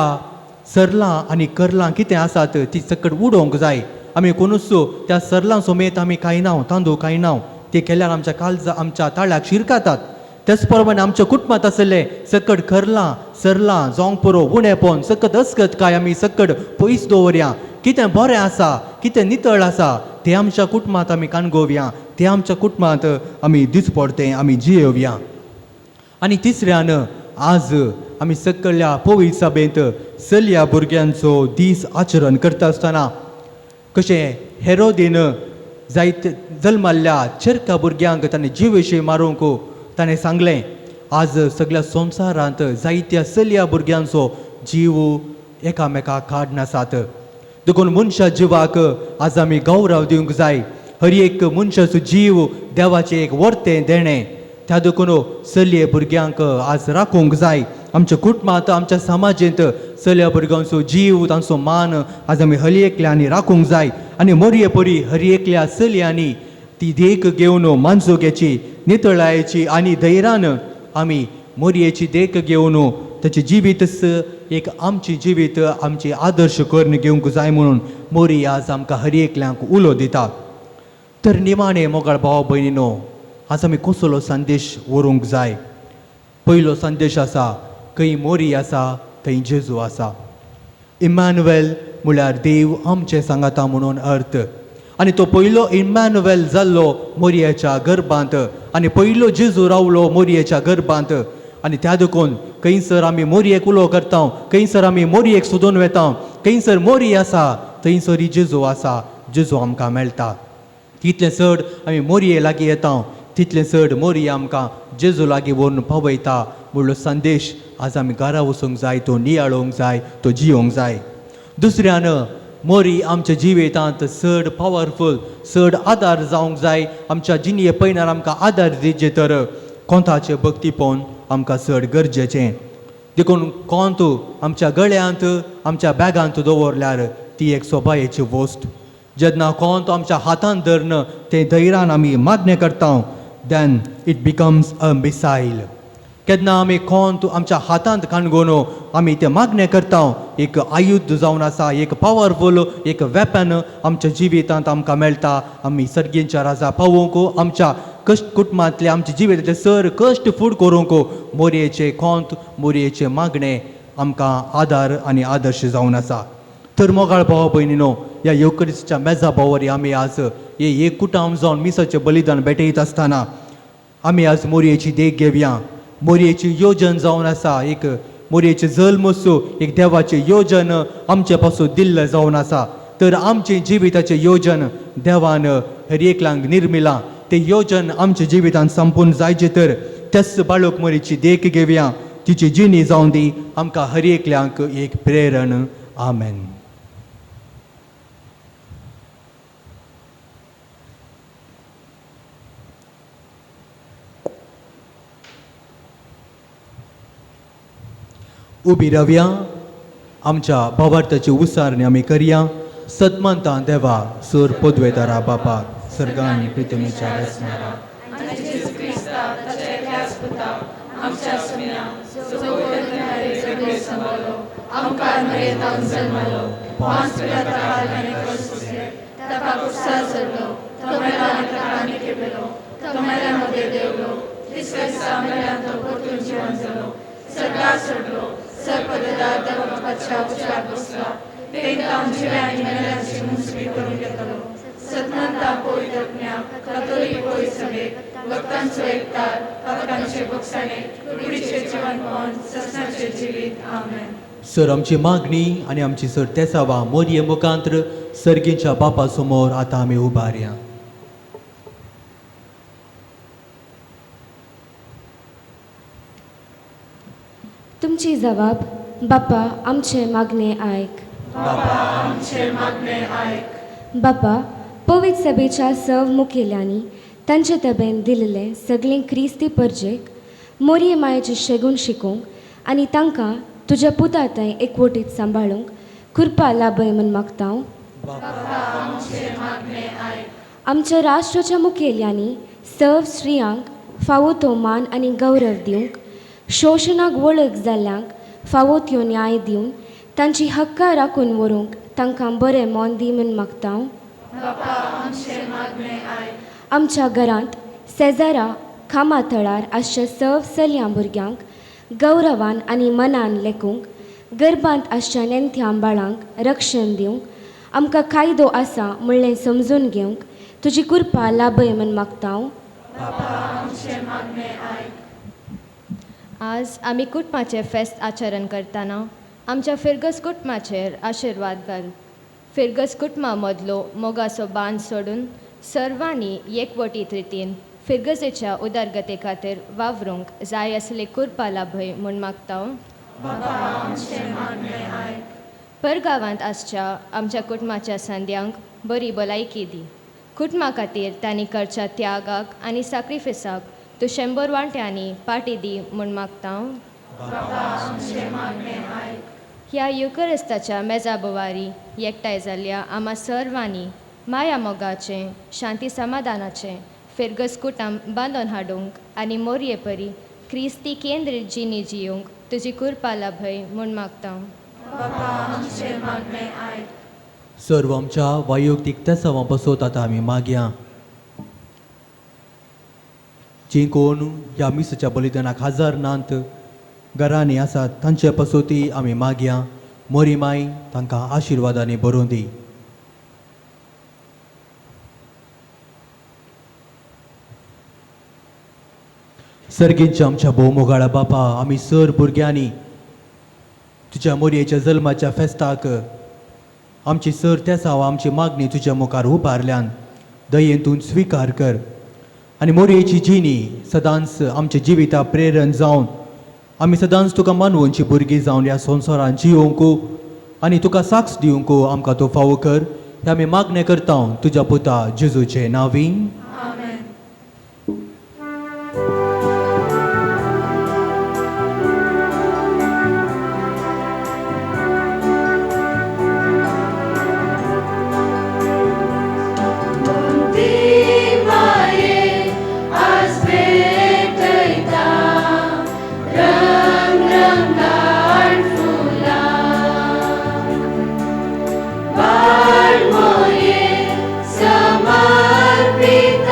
सरलां आनी करलां कितें आसात ती सकट उडोवंक जाय. आमी कोणूच त्या सरलां समेत आमी खायना, तांदूळ खायना. ते केल्यार आमच्या काळजा आमच्या ताळ्याक शिरकातात. त्याच प्रमाणे आमच्या कुटुंबांत आसलें सकट करलां सरलां जावंक पुरो, उणेपण सकट अस्कत काय आमी सकट पयस दवरया. कितें बरें आसा, कितें नितळ आसा तें आमच्या कुटुंबांत आमी काणगोवया, तें आमच्या कुटुंबांत आमी दिसपडतें आमी जियोवया. आनी तिसऱ्यान आज आमी सकल्या पवित्र सभेंत चलया भुरग्यांचो दीस आचरण करता आसतना कशें हेरोदीन जायते जल्माल्ल्या चेरका भुरग्यांक ताणें जिवेशी मारूंक ताणें सांगलें. आज सगळ्या संवसारांत जायत्या चलया भुरग्यांचो जीव एकामेकाक काडनासात. देखून मनशा जिवाक आज आमी गौरव दिवंक जाय. हर एक मनशाचो जीव देवाचें एक वर्तें देणें. त्या देखून चलये भुरग्यांक आज राखूंक जाय. आमच्या कुटुंबांत आमच्या समाजेंत चलया भुरग्यांचो जीव तांचो मान आज आमी हर एकल्यांनी राखूंक जाय. आनी मोरये परी हर एकल्या चलयांनी ती देख घेवन मानसोग्याची नितळायेची आनी धैर्यान आमी मोरयेची देख घेवन ताचें जिवीतच एक आमचें जिवीत आमचें आदर्श करून घेवंक जाय म्हणून मोरी आज आमकां हर एकल्यांक उलो दिता. तर निमाणें मोगाळ भाव भयणीनो, आज आमी कसलो संदेश व्हरूंक जाय? पयलो संदेश आसा, खंय मोरी आसा थंय जेजू आसा. इम्मानुएल म्हळ्यार देव आमचें सांगाता म्हणून अर्थ. आनी तो पयलो इम्मानुएल जाल्लो मोरयेच्या गर्भांत आनी पयलो जेजू रावलो मोरयेच्या गर्भांत. आनी त्या देखून खंयसर आमी मोरयेक उलो करता, खंयसर आमी मोरयेक सोदून वेता, खंयसर मोरी आसा थंयसर जेजू आसा, जेजू आमकां मेळटा. तितलें चड आमी मोरये लागीं येता तितलें चड मोरी आमकां जेजू लागीं व्हरून पावयता म्हणलो संदेश आज आमी घरा वचूंक जाय, तो नियाळोवंक जाय, तो जियोंक जाय. दुसऱ्यान मोरी आमच्या जिवितांत चड पावरफूल चड आदार जावंक जाय. आमच्या जिणये पयनार आमकां आदार दिवचे तर कोंताचें भक्तीपण आमकां चड गरजेचें. देखून कोंत आमच्या गळ्यांत आमच्या बॅगांत दवरल्यार ती एक सोबायेची वस्त. जेन्ना कोंत आमच्या हातांत धरून तें धैर्यान आमी मागणें करता then it becomes a missile. केन्ना आमी कोंत आमच्या हातांत काणगोन आमी तें मागणें करता, एक आयुध जावन आसा, एक पावरफूल एक वेपन आमच्या जिवितांत आमकां मेळटा. आमी सर्गींच्या राजा पावोवंक आमच्या कश्ट कुटुंबांतले आमच्या जिविताचे सर कश्ट फूड करूंक मोरयेचे खोंत, मोरयेचे मागणें आमकां आदार आनी आदर्श जावन आसा. तर मोगाळ भावा भयणीनो, ह्या येवकरिस्ताच्या मेजा भावरी आमी आज हे एक कुटाम जावन मिसाचें बलिदान भेटयत आसतना आमी आज मोरयेची देख घेवया. मोरयेची योजन जावन आसा, एक मोरयेचें जल्म असो एक देवाचें योजन आमचे पासून दिल्लें जावन आसा. तर आमचें जिविताचें योजन देवान हर एकल्यांक निर्मिलां, तें योजन आमच्या जिवितान संपूर्ण जायचें तर त्याच बाळक मोरयेची देख घेवया. तिची जिणी जावन दी आमकां हर एकल्यांक एक प्रेरण. आमेन. उबी रावया, आमच्या भावार्थाची उसारणी आमी करया. सतमंता देवा सूर पदवेदारा बापाक सर्गांनी प्रितमेच्या रचणारा सर आमची मागणी आनी आमची सर तेसावा मोरये मुखांत्र सर्गीच्या बापा समोर आतां आमी उबारया. तुमची जबाब बापा आमचे मागणे आयक. बापा पवित्र सभेच्या सव मुखेल्यांनी तांचे तबेन दिल्ले सगळे क्रिस्ती परजेक मोरये मायेचे शेगून शिकोवंक आनी तांकां तुज्या पुता थंय एकवटीत सांबाळूंक कृपा लाभय म्हूण मागता. आमच्या राष्ट्राच्या मुखेल्यांनी सव स्त्रियांक फावो तो मान आनी गौरव दिवंक, शोशणाक वळख जाल्ल्यांक फावो त्यो न्याय दिवन तांची हक्कां राखून व्हरूंक तांकां बरें मन दी म्हूण मागता. आमच्या घरांत शेजारा कामा थळार आसच्या सव चलयां भुरग्यांक गौरवान आनी मनान लेखूंक, गर्भांत आसच्या नेणत्या बाळांक रक्षण दिवंक आमकां कायदो आसा म्हणलें समजून घेवंक तुजी कृपा लाभय म्हूण मागता. आज आमी कुटुंबाचें फेस्त आचरण करतना आमच्या फिरगस कुटुंबाचेर आशिर्वाद घाल. फिरगस कुटुंबा मदलो मोगाचो बांद सोडून सर्वांनी एकवटीत रितीन फिरगजेच्या उदरगते खातीर वावरूंक जाय असले कृपा लाभय म्हूण मागता. परगांवांत आसच्या आमच्या कुटुंबाच्या संद्यांक बरी भलायकी दी. कुटुंबा खातीर तांणी करच्या त्यागाक आनी साक्रिफिसाक तूं 100 वांट्यांनी पाटी दी म्हूण मागता. ह्या युकरिस्ताच्या मेजा बोवारी एकठांय जाल्ल्या आमा सर्वांनी माया मोगाचें, शांती समाधानाचें फिरगस कुटाम बांदून हाडूंक आनी मोरये परी क्रिस्ती केंद्रीत जिणी जियोंक तुजी कृपा लाभय म्हूण मागता. सर्व आमच्या वैयक्तीक तेसावां बसोत आतां आमी मागया. जी कोण ह्या मिसाच्या बलिदानाक हजर नात, घरांनी आसात तांचे पसोती आमी मागया. मोरी माय तांकां आशिर्वादांनी बरोवन दी. सर्गींच्या आमच्या भोवमोगाळा बापा, आमी सर भुरग्यांनी तुज्या मोरयेच्या जल्माच्या फेस्ताक आमची सर तेसाव आमची मागणी तुज्या मुखार उबारल्यान दयेन तूं स्विकार कर आनी मोरयेची जिणी सदांच आमच्या जिविता प्रेरण जावन आमी सदांच तुका मानवोनची भुरगीं जावन ह्या संवसारान जियोवंक आनी तुका साक्ष दिवंक आमकां तूं फावो कर. हे आमी मागणें करता तुज्या पुता जेजूचे नांवी. समर्पित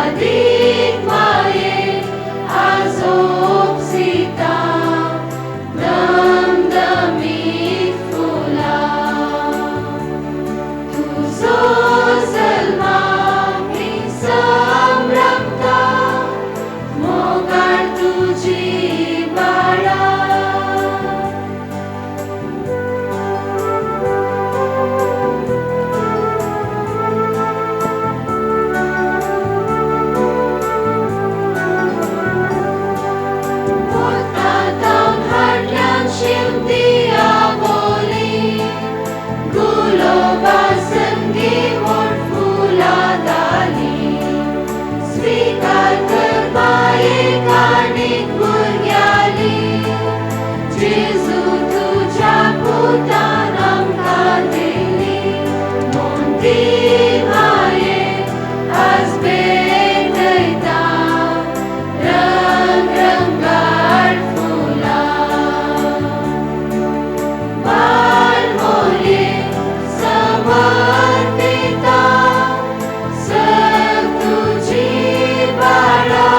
स्वादीक माये आज ओपसिता दमदमीत फुलां तुजो जल्मा मी संभ्रमता मोगाळ तुजी बाळा. पोतांत हाडल्यान शिवती आबोली गुलोबा संगी मोठ फुलां दाली स्वीकार कर माये काणीक भुरग्याली जेजू तुज्या पुतान आमकां दिली मोंती माये आज भेटयता रंग रंगाळ फुलां बाळमोरये समर्पिता सग तुजी बाळा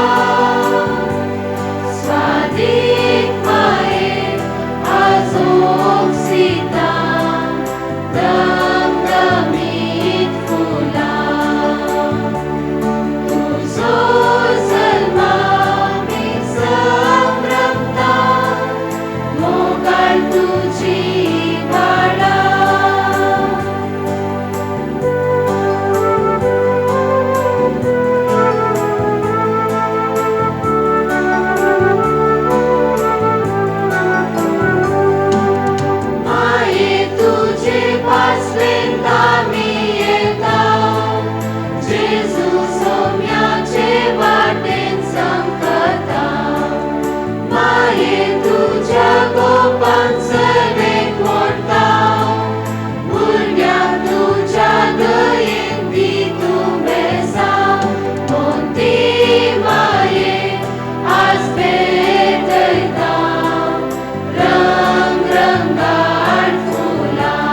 स्वादीक माये आज ओपसिता दमदमीत फुलां तुजो जल्मा मी संभ्रमता मोगाळ तुजी बाळा. माये तुजे पासलेन आमी येता जेजू सोम्याचे वाटेन संकता माये तुज्या गोपान सरेक मोडटा भुरग्यांक तुज्या दयेन दी तूं बेसा मोंती माये आज भेटयता रंग रंगाळ फुलां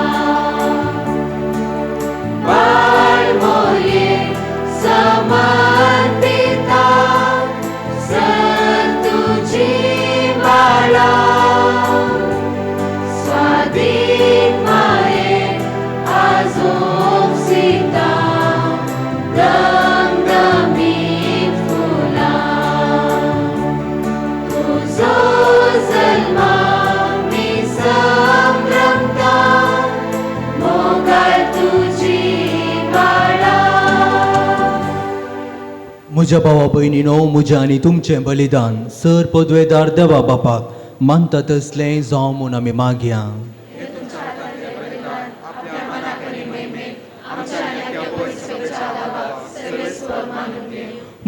बाळमोरये समर्पिता सर तुजी बाळा स्वादीक माये आज ओपसिता दमदमीत फुलां तुजो जल्मा मी संभ्रमता मोगाळ तुजी बाळा. म्हज्या भावा भयणीनो, म्हजें आनी तुमचें बलिदान सर पदवेदार देवा बापाक मानता तसलें जावं म्हूण आमी मागया.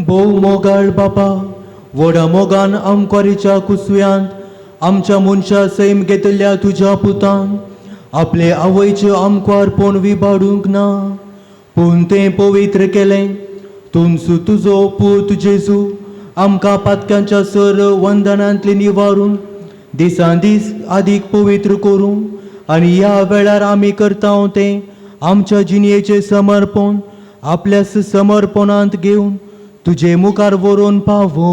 भोव मोगाळ बापा, व्हडा मोगान आमकारीच्या कुसव्यांत आमच्या मनशा सैम घेतल्या तुज्या पुतान आपले आवयचें आमकां विबाडूंक ना, पूण तें पवित्र केलें. तुमचो तुजो पूत जेजू आमकां पातक्यांच्या सर वंदनांतले निवारून दिसान दीस आदीक पवित्र करूं आनी ह्या वेळार आमी करता तें आमच्या जिणयेचें समर्पण आपल्या समर्पणांत घेवन तुजे मुखार व्हरून पावो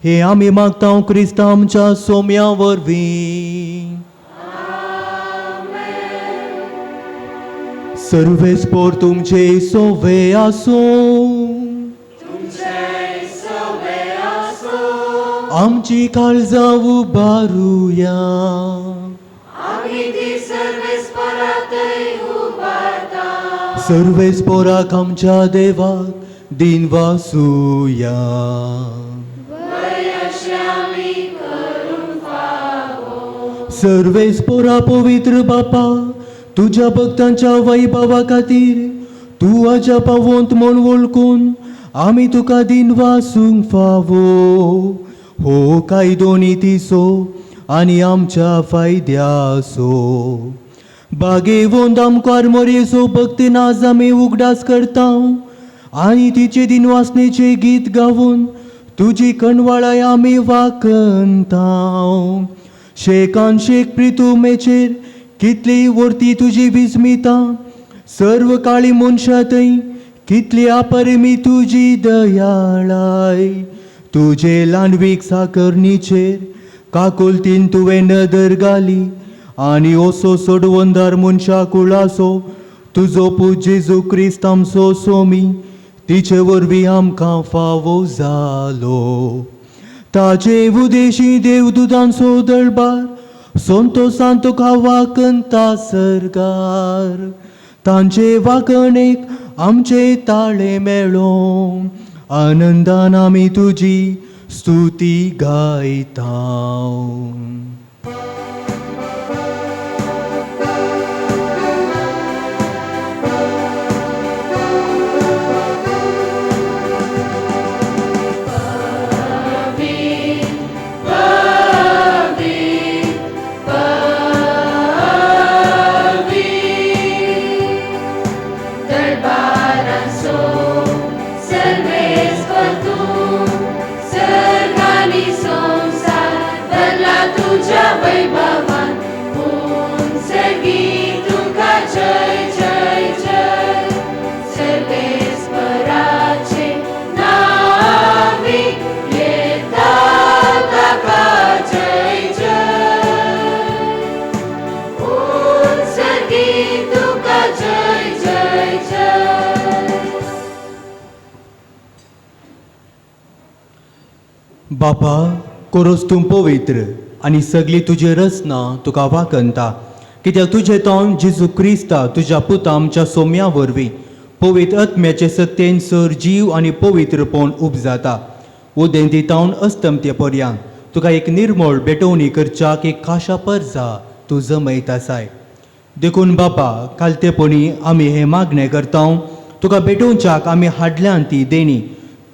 हे आमी मागता क्रिस्तांव आमच्या सोम्या वरवीं. सर्वेस्पोर तुमचे सोवे आसूं, आमची काळजां उबारुया. सर्वेस्पोराक आमच्या देवाक दिन वासुया. सर्वेस्पोरा पवित्र बापा, तुज्या भक्तांच्या वैभवा खातीर तूं आज्या पावोंत म्हूण वळखून आमी तुका दिन वासूंक फावो. हो कायदो नितीचो आनी आमच्या फायद्याचो. बागेवंत आमकां मोरयेचो भक्ती नाज आमी उगडास करता आनी तिचे दिनवासनेचें गीत गावन तुजी कणवाळाय आमी वाकंता. शेकान शेक प्रितुमेचेर कितली वर्ती तुजी विस्मिता सर्व काळी मनशां थंय कितली अपरिमी तुजी दयाळाय. तुजे ल्हानवीक साकरणीचेर काकुलतीन तुवें नदर घाली आनी असो सोडवंदार मनशा कुळाचो तुजो पूत जेजू क्रिस्त आमचो सोमी तिचे वरवीं आमकां फावो जालो. ताजे उदेशी देवदुतांचो दरबार संतोसान तुका वाकंता सरकार. तांचे वाकणेक आमचे ताळे मेळो, आनंदान आमी तुजी स्तुती गायता. बापा, कोरोस तूं पवित्र आनी सगळी तुजी रचना तुका वाकंता, कित्याक तुजें तोंड जेजू क्रिस्ता तुज्या पुता आमच्या सोम्या वरवीं पवित्र आत्म्याचे सत्तेन सर जीव आनी पवित्रपण उपजाता. उदेंती तावन अस्तमते पर्यांत तुका एक निर्मळ भेटवणी करच्याक एक खाशा परजा तूं जमयत आसाय. देखून बापा, कालतेपणी आमी हें मागणें करता, तुका भेटोवच्याक आमी हाडल्यान ती देणी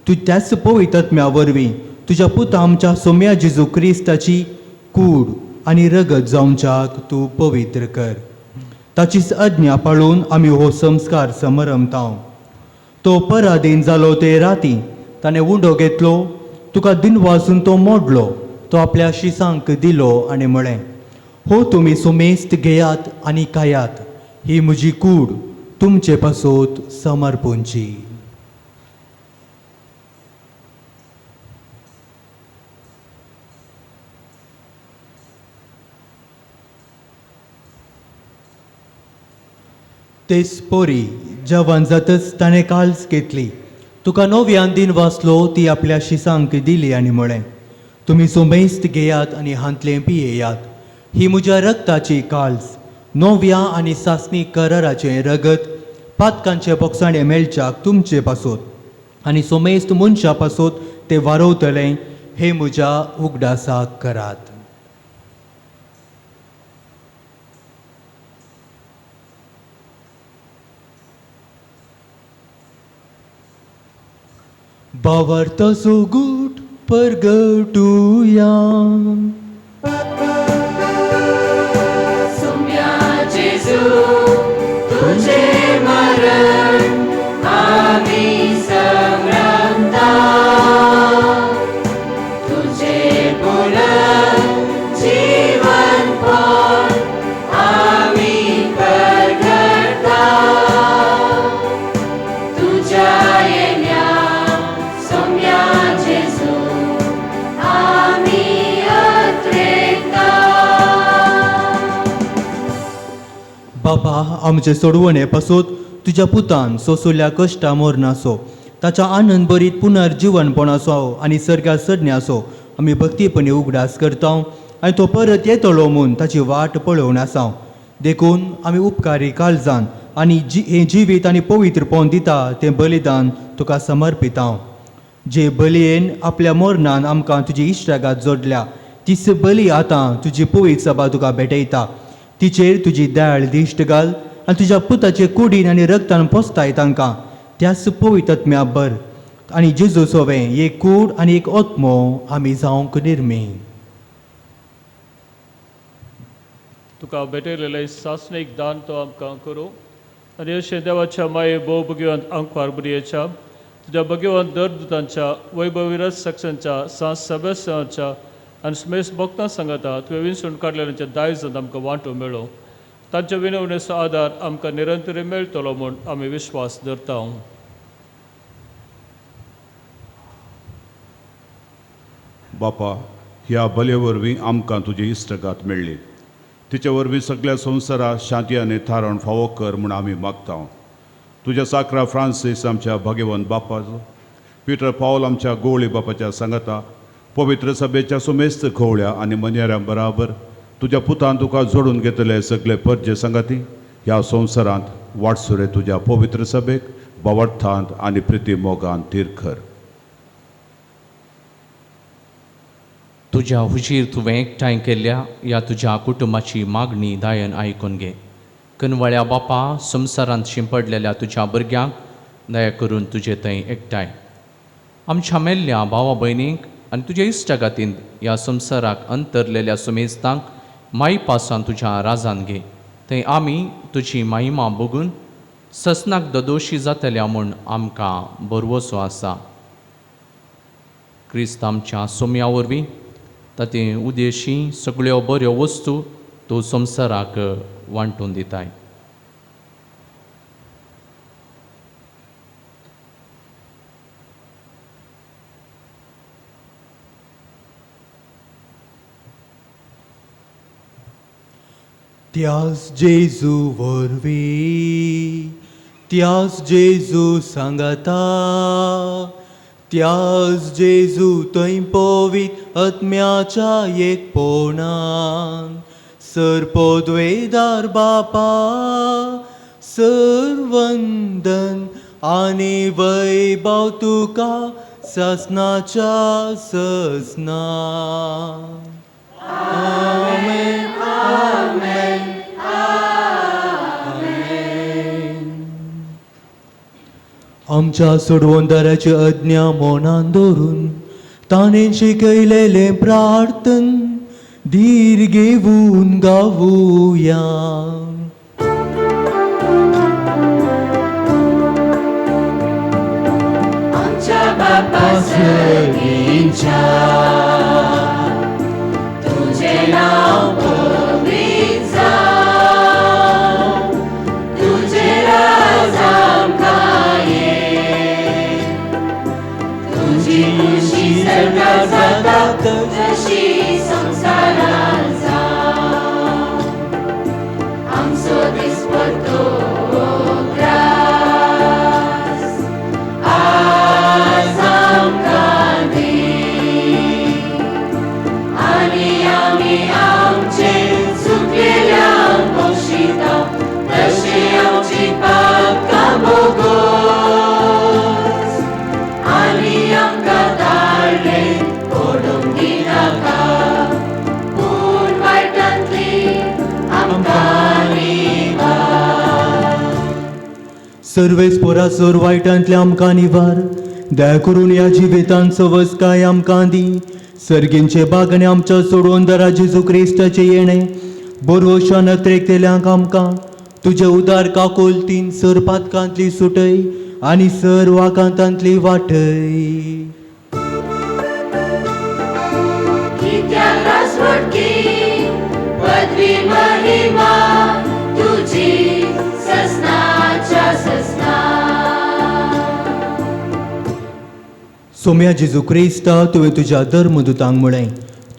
तूं त्याच पवित्र आत्म्या वरवीं तुज्या पुता आमच्या सोम्या जेजू क्रिस्ताची कूड आनी रगत जावच्याक तूं पवित्र कर. ताचीच आज्ञा पाळून आमी हो संस्कार समरमता. तो पराधीन जालो ते राती ताणें उंडो घेतलो, तुका दिनवासून तो मोडलो, तो आपल्या शिसांक दिलो आनी म्हळें, हो तुमी सुमेस्त घेयात आनी खायात, ही म्हजी कूड तुमचे पासत समर्पूंची. तेच पोरी जवान जातच ताणें काल्स घेतली, तुका नव्यान दिन वाचलो, ती आपल्या शिसांक दिली आनी म्हळें, तुमी सुमेस्त घेयात आनी हांतलें पियेयात, ही म्हज्या रक्ताची काल्स, नव्या आनी सासणी कराराचें रगत पातकांचे बोगसाणे मेळच्याक तुमचे पासत आनी सोमेस्त मनशा पासत तें वारोवतलें, हे म्हज्या उगडासाक करात. भावार्थाचो गूट परगटुया. सोम्या जेजू तुझे मरण आमी समरमता, तुझे पुनर्जीवन पण आमी परगटता, तुझ्या येण्या सोम्या जेजू आमी अत्रेता. बाबा, आमचे सोडवणे पासत तुज्या पुतान सोंसुल्या कश्टा मरणाचो, ताच्या आनंद भरीत पुनर्जिवनपणाचो आनी सर्गार चडण्याचो आमी भक्तीपणी उगडास करता आनी तो परत येतलो म्हूण ताची वाट पळोवन आसा. देखून आमी उपकारी काळजान आनी हें जिवीत आनी पवित्रपण दिता तें बलिदान तुका समर्पिता. जे बलयेन आपल्या मरणान आमकां तुजी इश्टागात जोडल्या तीच बली आतां तुजी पवित्र सभा तुका भेटयता. तिचेर तुजी दयाळ दिश्ट घाल आनी तुज्या पुताचे कुडीन आनी रगतान पोसताय तांकां त्याच पवित्र आत्म्या बर आनी जेजू सोवें एक कूड आनी एक आत्मो आमी जावंक निर्मी. तुका भेटयलेलें सासणीक दान तो आमकां करूं आनी अशें देवाच्या माये भोव भगवंत आंकवार बुरयेच्या तुज्या भगवंत दरदूतांच्या वैभवीरस सक्सांच्या सांस सभ्यसांच्या आनी स्मेस भक्तां सांगता तुवें विणसून काडलेल्यांच्या दायजांत आमकां वांटो मेळो, तांच्या विनवणेचो आदार आमकां निरंतर मेळटलो म्हूण आमी विश्वास धरता. बापा, ह्या बले वरवीं आमकां तुजी इश्टगात मेळ्ळी. तिचे वरवीं सगळ्या संवसाराक शांती आनी थारण फावो कर म्हूण आमी मागता. तुज्या साकरा फ्रांसीस आमच्या भाग्यवंत बापाचो, पिटर पावल आमच्या गोवळी बापाच्या सांगाता, पवित्र सभेच्या सुमेस्त घोवळ्या आनी मनयाऱ्यां बराबर तुज्या पुतान तुका जोडून घेतले सगळे परजे सांगाती ह्या संवसारांत वाटसुरे तुज्या पवित्र सभेक बावडथांत आनी प्रिती मोगान थीर कर. तुज्या हुजीर तुवें एकठांय केल्ल्या ह्या तुज्या कुटुंबाची मागणी दायन आयकून घे. कनवळ्या बापा, संवसारांत शिंपडलेल्या तुज्या भुरग्यांक दया करून तुजे थंय एकठांय आमच्या मेल्ल्या भावा भयणींक आनी तुज्या इश्टागातीन ह्या संवसाराक अंतरलेल्या सुमेस्तांक माई पासान तुज्या राजान घे. थंय आमी तुजी महिमा बघून ससनाक ददोशी जातल्या म्हूण आमकां बरवसो आसा. क्रिस्त आमच्या सोम्या वरवीं ताते उदेशी सगळ्यो बऱ्यो वस्तू तूं संवसाराक वांटून दिताय. त्यास जेजू वरवीं, त्यास जेजू सांगाता, त्यास जेजू थंय पवित्र आत्म्याच्या एकपणान सर पदवेदार बापा सर वंदन आनी वैभव तुका सासनाच्या ससना. आमेन, आमेन, आमेन. आमच्या सोडवणदाराची आज्ञा मनान दवरून ताणें शिकयलेलें प्रार्थन धीर घेवन गावुया. आमच्या बापा सगींच्या तुझें नांव पवित्र जावं, तुझें राज आमकां ये, तुजी खुशी सरकार जाता तशी संवसारांत जावं. आमचो दिसपट्टो ग्रास आज आमकां दी, आनी आमी आमचे चुकलेल्यांक बक्षिता तशी आमची पापकां भोगोस, आनी आमकां ताळ्ळे पडूंक दिनाका, पूण वायटांतली आमकां निवार. सर्वेस्पोरा सर वायटांतले आमकां निवार, दया करून ह्या जिवितांत सवसकाय आमकां दी. सर्गींचे बागणे आमच्या सोडवणदारा जेजू क्रिस्ताचें येणें बरोवशान अत्रेकतेल्यांक आमकां तुजे उदार काकुळतीन सर पातकांतली सुटय आनी सर वाकांतांतली वाटय. कित्याक राजवटकी पदवी महिमा तुजी ससनाच्या ससना. सोम्या जेजू क्रिस्ता, तुवें तुज्या धर्मदुतांक म्हळें,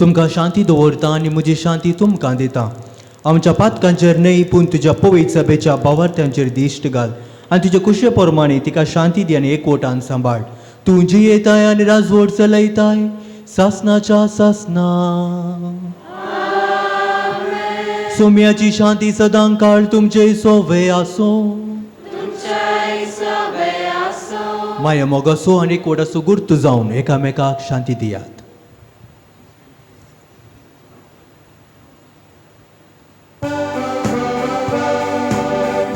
तुमकां शांती दवरता आनी म्हजी शांती तुमकां दिता. आमच्या पातकांचेर न्हय पूण तुज्या पवित्र सभेच्या भावार्थ्यांचेर दिश्ट घाल आनी तुजे कुशे प्रमाणे तिका शांती दी आनी एकवटान सांबाळ. तूं जियेताय आनी राजवट चलयताय सासनाच्या सासना. सोम्याची शांती सदां काळ तुमचे सोवे आसूं. माया मोगासो आनी एकवटाचो गुर्त जावन एकामेकाक शांती दियात.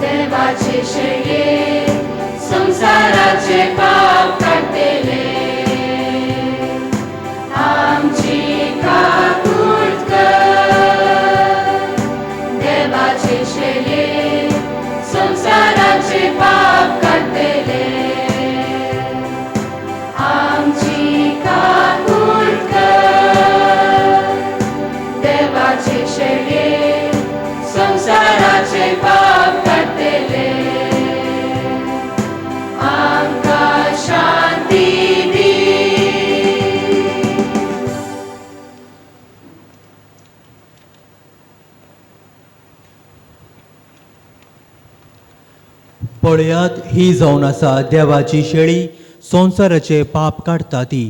देवाचे शेळये संवसाराचे पाप काडटले, आमची काकूट कर. देवाचे शेळये संवसाराचे पाप काडटले, आमची काकूट पळयात ही जावन आसा देवाची शेळी, संवसाराचे पाप काडटा ती.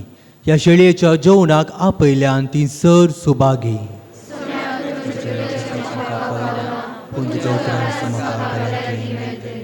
ह्या शेळयेच्या जेवणाक आपयल्यान ती सर सुभागी. पूण तुज्या उपरांत म्हाका भलायकी मेळटली.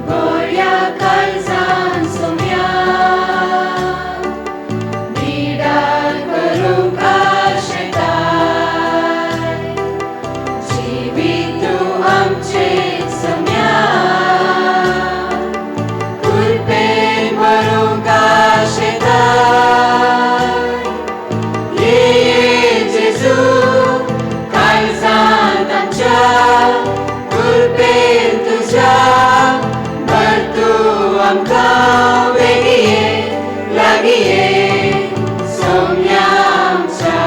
गोऱ्या काळजान सोम्या बिडार करूंक आशेताय जिवीत तूं आमचें सोम्या कुरपेन भरूंक आशेताय ये ये जेजू काळजांत आमच्या कुरपेन तुज्या भर तूं आमकां वेगीं ये लागीं ये सोम्या आमच्या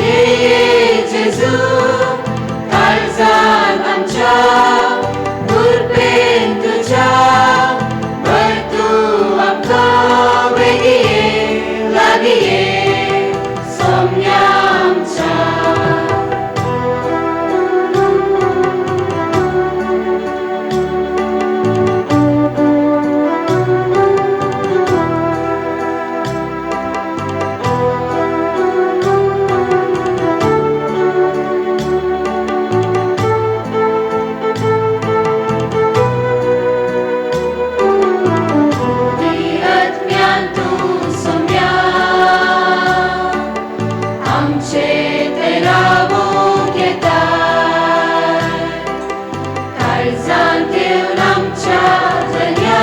ये ये जेजू काळजांत आमच्या कुरपेन तुज्या भर तूं आमकां वेगीं ये लागीं ये सोम्या आमच्या. आत्म्यान तूं सोम्या आमचे थंय रावूंक येताय काळजांत येवन आमच्या धन्या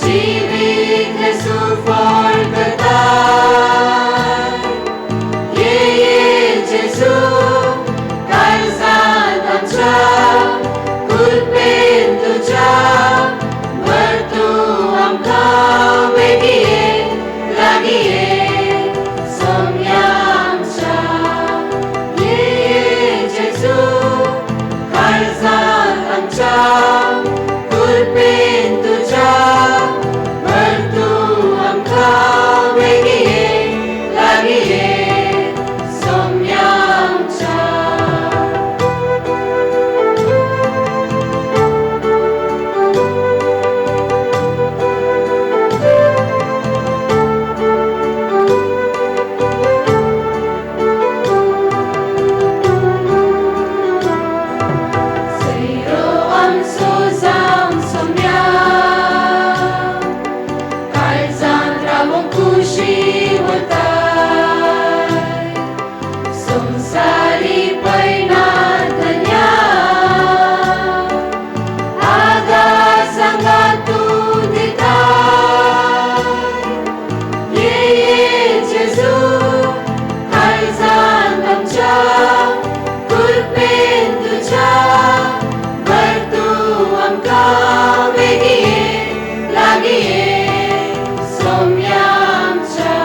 जिवीत सुफळ करताय ये ये जेजू काळजांत आमच्या कुरपेन तुज्या भर तूं आमकां वेगीं ये लागीं ये सोम्या आमच्या ये ये जेजू काळजांत आमच्या कुरपेन तुज्या भर तूं आमकां वेगीं ये लागीं ये सोम्या आमच्या. सैरो आमचो जावन सोम्या काळजांत रावूंक खुशी उरताय संवसारी पयणां धन्या आदार सांगा तूं दिताय ये ये जेजू काळजांत आमच्या कुरपेन तुज्या भर तूं आमकां वेगीं ये लागीं ये सोम्या आमच्या.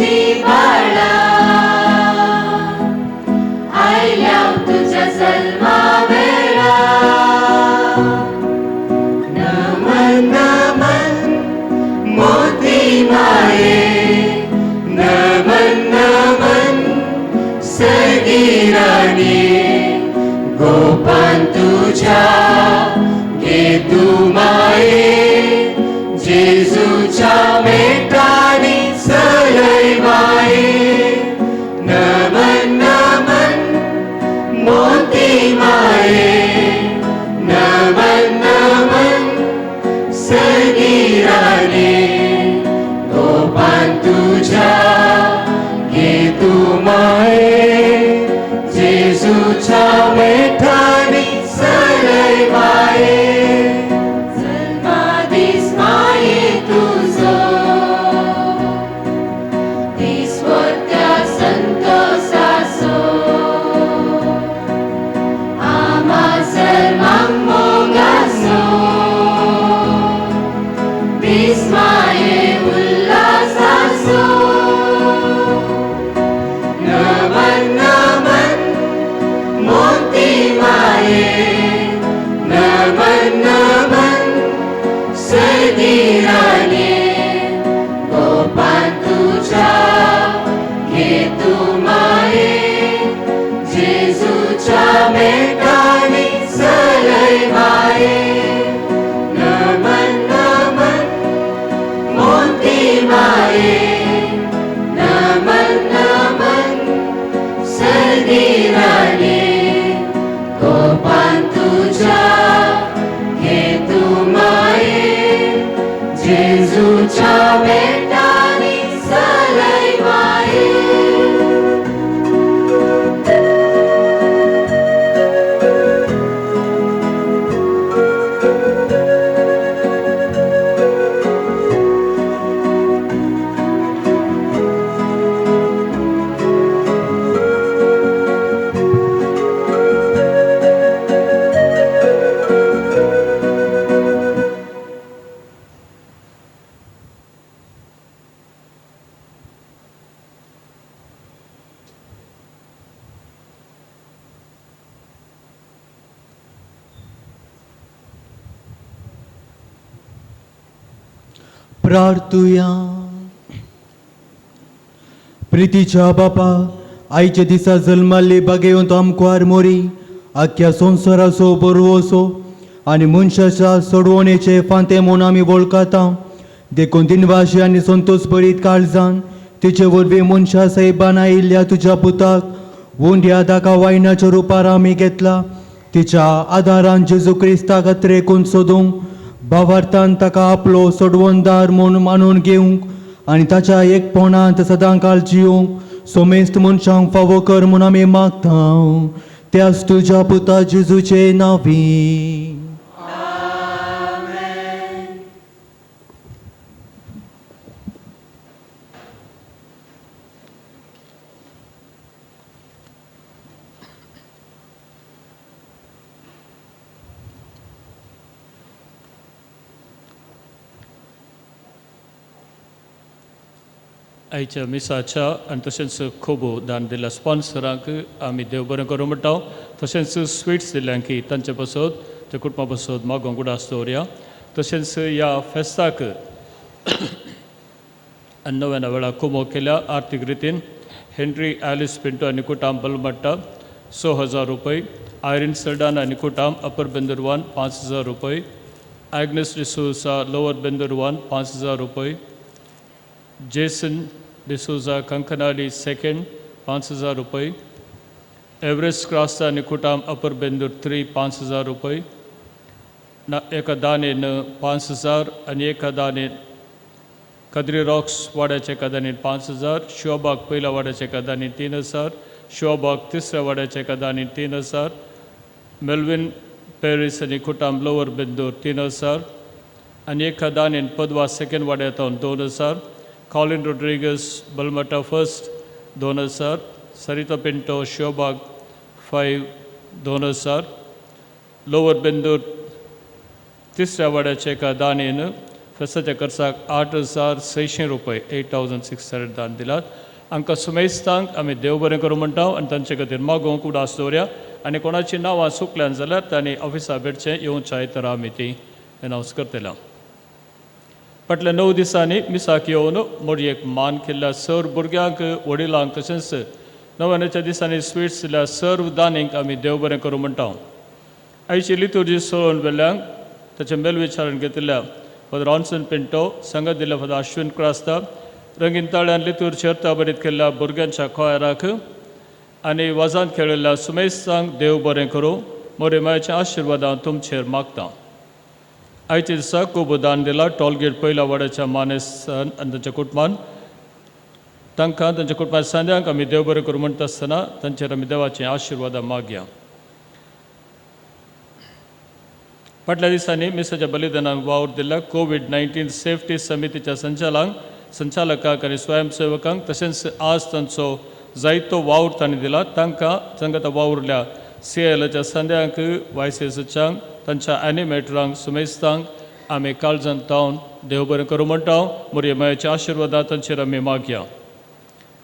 तुजी बाळा आयल्या तुज्या जल्मा वेळा. नमन नमन मोती माये, नमन नमन सगीराणी, गोपान तुझ्या घे तू माये, जेजूच्या मेटानी चलय माये. नमन नमन मोती माये, नमन नमन सगीराणी, गोपान तुझ्या घे तू माये, जेजूच्या मेठानी चलय माये. जल्मा दीस माये तुजो, दीस वत्या संतोसाचो, आमा सर्वांक मोगाचो, दीस माये उल्हासाचो. नमन नमन मोती माये, नमन नमन सगीराणी, गोपान तुझ्या घे तू माये, जेजूच्या मेटानी चलय माये. नमन नमन मोती माये, नमन नमन सगीराणी, गोपान तुझ्या घे तू माये, जेजूच्या मेटानी चलय माये. प्रार्थुया. प्रितीच्या बापा, आयच्या दिसा जल्माल्ली बागेवंत आमकां मोरी आख्या संवसाराचो बरवसो आनी मनशाच्या सोडवणेचे फांते म्हूण आमी वळखता. देखून दिनवाशी आनी संतोष भरीत काळजान तिचे वरवीं मनशा साहेबान आयिल्ल्या तुज्या पुताक उंड्या दाका वायनाच्या रुपार आमी घेतला. तिच्या आदारान जेजू क्रिस्ताक अत्रेकून सोदूंक, भावार्थान ताका आपलो सोडवणदार म्हूण मानून घेवंक आनी ताच्या एकपणांत सदांकाळ जियोंक सोमेस्त मनशांक फावो कर म्हूण आमी मागता. त्याच तुज्या पुता जेजूचे नांवी. आयच्या मिसाच्या आनी तशेंच खोबो दान दिल्या स्पॉन्सरांक आमी देव बरें करूं म्हणटा. तशेंच स्विट्स दिल्यांक तांचे पासत त्या कुटुंबा पासत मागोंक उडास दवरया. तशेंच ह्या फेस्ताक आनी नव्या वेळा कुमो केल्या आर्थीक रितीन हेनरी एलिस पिंटो आनी कुटाम बलमट्टा 6,000 रुपये, आयरीन सर्डान आनी कुटाम अपर बेंदुरवान 5,000 रुपये, एग्नेस डिसोजा लोअर बेंदुरवान 5,000 रुपये, जेसन डिसोजा कंकनाली सेकंड 5,000 रुपये, एवरेस्ट क्रास्ता आनी कुटाम अपर बेंदूर 3 5,000 रुपये, एका दानेन 5,000 आनी एका दानेन कद्री रॉक्स वाड्याच्या एका दानेन 5,000, शिवबाग पयल्या वाड्याच्या एका दानेन 3,000, शिवबाग तिसऱ्या वाड्याच्या एका दानेन 3,000, मेल्विन पेरीस आनी कुटाम लोअर बेंदूर 3,000 आनी एका दानेन पदवा सेकंड वाड्यातून 2,000, कॉलिन रोड्रिगस बलमटा फर्स्ट 2,000, सरिता पिंटो शिवबाग 5 2,000, लोअर बेंदूर तिसऱ्या वाड्याच्या एका दानेन फेस्ताच्या खर्चाक 8600 रुपये 8600 दान दिलात. हांकां सुमेस्तांक आमी देव बरें करूं म्हणटा आनी तांचे खातीर मागोवंक उडास दवरया आनी कोणाची नांवां चुकल्यान जाल्यार तांणी ऑफिसा भेटचें येवच्या तर आमी ती एनावन्स करतले. फाटल्या 9 दिसांनी मिसाक येवन मोडयेक मान केल्ल्या सर भुरग्यांक वडिलांक तशेंच नव्याच्या दिसांनी स्विट्स दिल्या सर्व दानींक आमी देव बरें करूं म्हणटा. आयची लितुर्जी सोडून वेल्ल्यांक ताचें मेलविचारण घेतिल्ल्या फादर रॉन्सन पिंटो, संगत दिल्ल्या फादर अश्विन क्रास्ता, रंगीन ताळ्यान लितूर अर्थाभरीत केल्ल्या भुरग्यांच्या खोयराक आनी वाजांत खेळिल्ल्या सुमेस्तांक देव बरें करूं. मोरे मायच्या आशिर्वादां तुमचेर मागता. आयच्या दिसा खूब दान दिला टॉलगेट पयल्या वाड्याच्या मानेसान आनी तांच्या कुटुंबान. तांकां तांच्या कुटुंबा सांद्यांक आमी देव बरें करूं म्हणटा आसतना तांचेर आमी देवाचें आशिर्वादां मागया. फाटल्या दिसांनी मिसाच्या बलिदानाक वावर दिल्ल्या कोवीड-19 सेफ्टी समितीच्या संचालकांक आनी स्वयंसेवकांक तशेंच आज तांचो जायतो वावर तांणी दिला तांकां संगता वावुरल्या सी एलाच्या संद्यांक वायसीएसाच्यांक तांच्या एनिमेटरांक सुमेस्तांक आमी काळजांत तावन देव बरें करूं म्हणटा. मोरये मायेच्या आशिर्वादा तांचेर आमी मागया.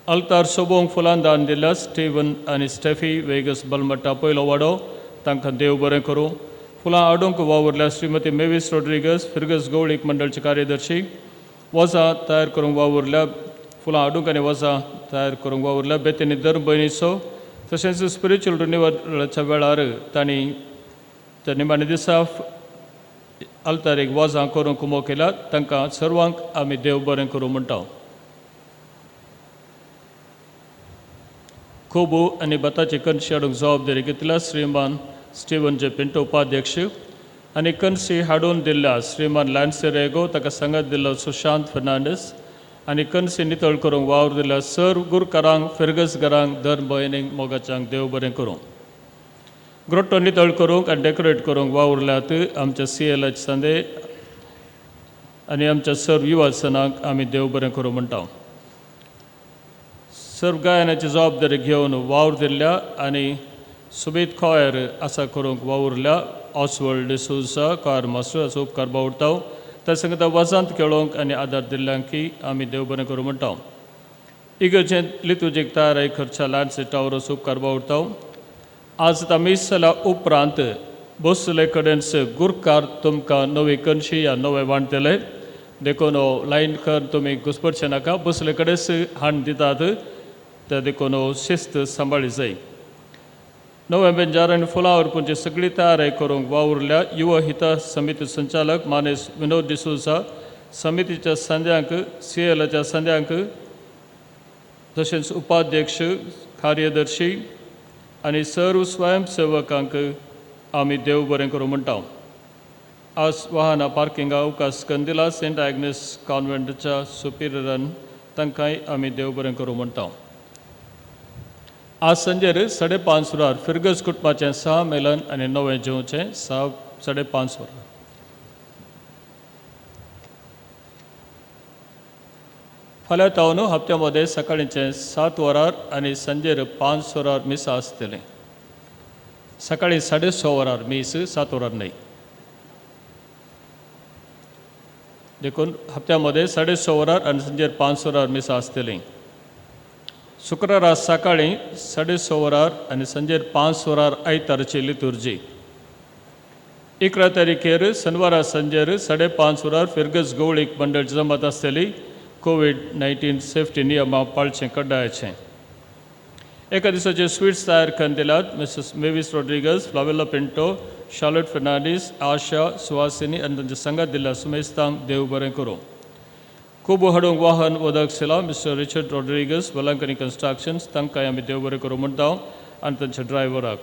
अल्तार सोबोवंक फुलां दान दिल्या स्टिवन आनी स्टेफी वेगस बलमट्टा पयलो वाडो तांकां देव बरें करूं. फुलां हाडूंक वावुरल्या श्रीमती मेवीस रोड्रिगस फिरगस गवळीक मंडळचे कार्यदर्शी. वजां तयार करूंक वावुरल्या फुलां हाडूंक आनी वजां तयार करूंक वावुरल्या बेतीनी दर भयणीचो तशेंच स्पिरिच्युअल रिनिवलाच्या वेळार तांणी त्या निमाण्या दिसा अल्तारीक वजां करूंक उमो केल्या तांकां सर्वांक आमी देव बरें करूं म्हणटा. कोबू आनी भाताची कणशी हाडूंक जबाबदारी घेतल्या श्रीमान स्टिवन जे पिंटो उपाध्यक्ष आनी कणशी हाडून दिल्ल्या श्रीमान लॅन्सी रेगो ताका सांगत दिल्लो सुशांत फर्नांडीस आनी कणशी नितळ करूंक वावर दिल्या सर गुरकारांक फिरगसघरांक धर्म भयणींक मोगाच्यांक देव बरें करूं. ग्रोट्टो नितळ करूंक आनी डेकोरेट करूंक वावुरल्यात आमच्या सी एल एच संदे आनी आमच्या सर्व युवासनाक आमी देव बरें करूं म्हणटा. सर्व गायनाची जबाबदारी घेवन वावर दिल्ल्या आनी सुबीत कॉयर आसा करूंक वावुरल्या ऑसवर्ल्ड डिसोजा कॉयर मास्टर असो उपकार बावडटा. त्या संगता वाजांत खेळोवंक आनी आदार दिल्ल्यांकी आमी देव बरें करूं म्हणटा. इगर्जेंत लितुजीक तयाराय खर्चा लॅन्सी टावर असो उपकार बावडटा. आज आतां मीस जाल्या उपरांत बसले कडेन गुरकार तुमकां नवी कणशी या नवे वांटतले देखून लायन कर तुमी घुसपडचे नाका. बसले कडेन हाण दितात ते देखून शिस्त सांबाळी जाय. नवे बेंजार आनी फुलां व्हरपाची सगळी तयारी करूंक वावुरल्या युवा हिता समिती संचालक मानेस विनोद डिसोजा समितीच्या संद्यांक सी एलाच्या संद्यांक तशेंच उपाध्यक्ष कार्यदर्शी आनी सर्व स्वयंसेवकांक आमी देव बरें करूं म्हणटा. आज वाहनां पार्किंगा अवकाश कंदिला सेंट आग्नेस कॉन्व्हेंटच्या सुपिरियरान तांकांय आमी देव बरें करूं म्हणटा. आज सांजेर 5:30 वरार फिरगज कुटुंबाचें 6 मेलन आनी नवें जेवचें 6-5:30 वरार. फाल्यां तावन हप्त्या मदें सकाळींचें 7 वरार आनी सांजेर 5 वरार मिसां आसतलें. सकाळीं 6:30 वरार मीस, 7 वरार न्हय. देखून हप्त्या मदें 6:30 वरार आनी सांजेर 5 वरार मिसां आसतलीं. शुक्रारा सकाळीं 6:30 वरार आनी सांजेर 5 वरार आयतारची लितुर्जी. 11 तारखेर शनवारा सांजेर 5:30 वरार फिरगज गवळीक मंडळ जमात आसतली. कोवीड-19 सेफ्टी नियमां पाळचें कड्डायचें. एका दिसाचे स्विट्स तयार करून दिल्यात Mrs Mavis Rodrigues, Flavella Pinto, Charlotte Fernandes, Asha Suhasini आनी तांच्या संगात दिल्ल्या सुमेस्तांक देव बरें करूं. खूब हाडूंक वाहन उदक सेला mister Richard Rodrigues Velankanni constructions तांकांय आमी देव बरें करूं म्हणटा आनी तांच्या ड्रायव्हराक.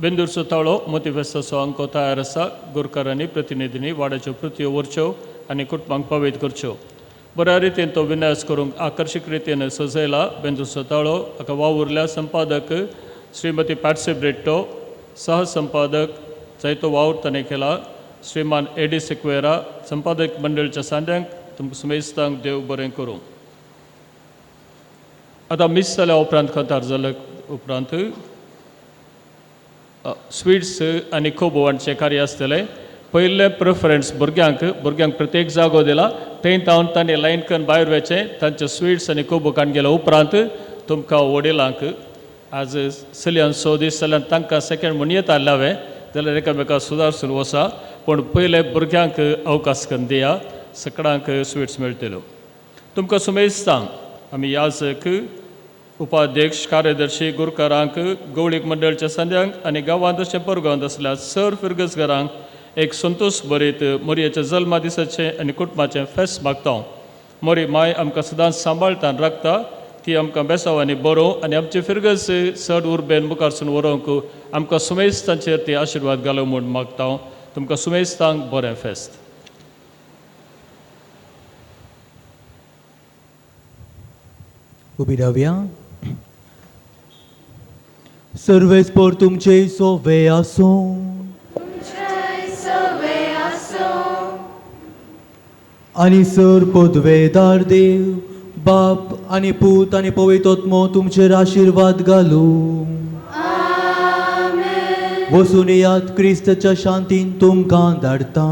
बेंदूरचो ताळो मोती फेस्ताचो अंको तयार आसा. गुरकारांनी प्रतिनिधींनी वाड्याच्यो कृत्यो व्हरच्यो आनी कुटुंबांक पवित करच्यो. बऱ्या रितीन तो विन्यास करूंक आकर्शीक रितीन सजयला. बेंदूरचो ताळो हाका वावुरल्या संपादक श्रीमती पॅट्सी ब्रेट्टो, सहसंपादक जायतो वावर ताणें केला श्रीमान एडी सिक्वेरा. संपादक मंडळच्या सांद्यांक तुमकां सुमेस्तांक देव बरें करूं. आतां मीस जाल्या उपरांत खतार जाल्या उपरांत स्वीट्स आनी कोबो वांटचें कार्य आसतलें. पयलें प्रेफरन्स भुरग्यांक, भुरग्यांक प्रत्येक जागो दिला थंय तावन तांणी लायन करून भायर वचचें, तांचे स्वीट्स आनी कोबो काडून गेल्या उपरांत तुमकां वडिलांक आज चलयांचो दीस जाल्यार तांकां सेकंड म्हूण येता हांवें जाल्यार एकामेका सुदारसून वसा, पूण पयले भुरग्यांक अवकाश करून दिया, सकडांक स्वीट्स मेळटल्यो. तुमकां सुमेस्तांक आमी याजक, उपाध्यक्ष, कार्यदर्शी, गुरकारांक, गवळीक मंडळच्या संद्यांक आनी गांवांत तशें परगांवांत आसल्या सर फिरगजगारांक एक संतोश बरीत मोरयेच्या जल्मा दिसाचें आनी कुटुंबाचें फेस्त मागता. मोरी माय आमकां सदांच सांबाळटा आनी राखता, ती आमकां बेसाव आनी बरो आनी आमचे फिरगज चड उर्बेन मुखारसून व्हरूंक आमकां सुमेस्तांचेर ती आशिर्वाद घालो म्हूण मागता. तुमकां सुमेस्तांक बरें फेस्त. उबी रावया. सर्वेस्पर तुमचे सोवे आसूं. आनी सर पदवेदार देव बाप आनी पूत आनी पवित्र आत्मो तुमचेर आशिर्वाद घालूं. वसून याद क्रिस्ताच्या शांतीन तुमकां धाडटा.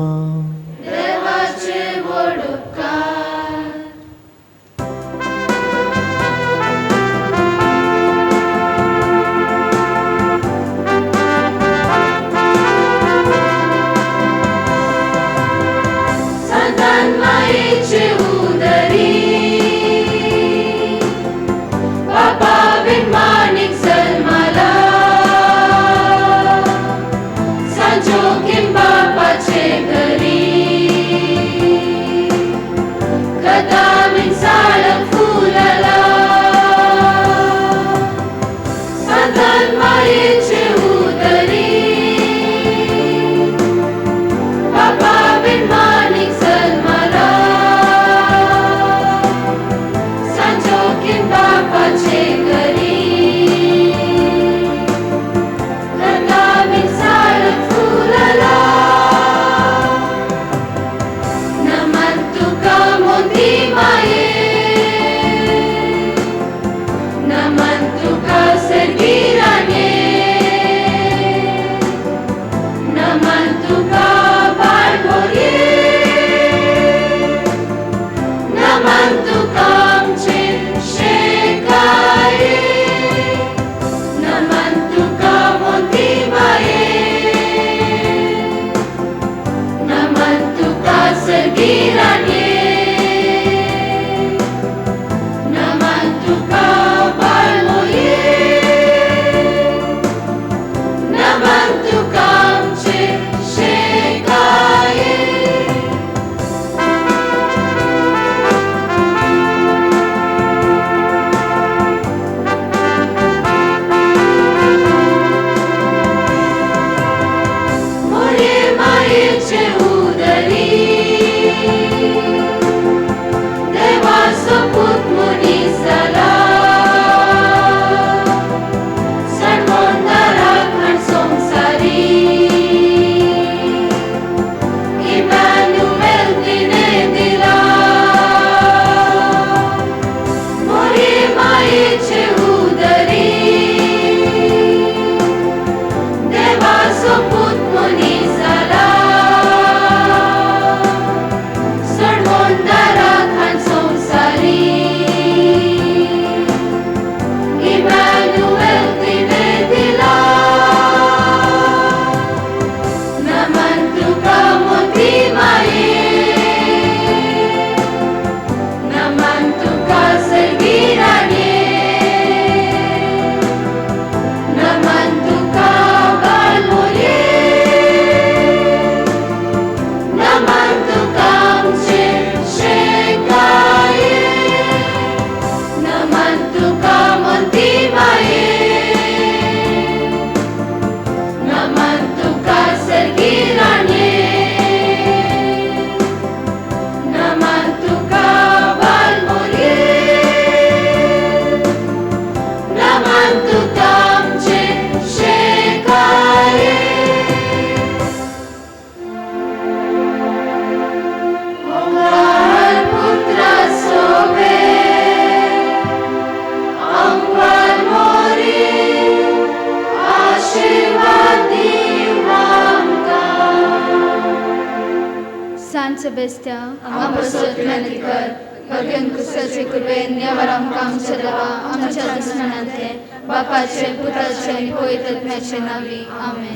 उदरी. सांत सेबेस्त्या, आमकां पासत विनंती कर. भगेवन क्रिस्ताचे कृपेन नेवर आमकां आमच्या देवा आमच्या दुस्मनांतले, बापाचे, पुताचे आनी पवित्र आत्म्याचे नांवी, आमेन.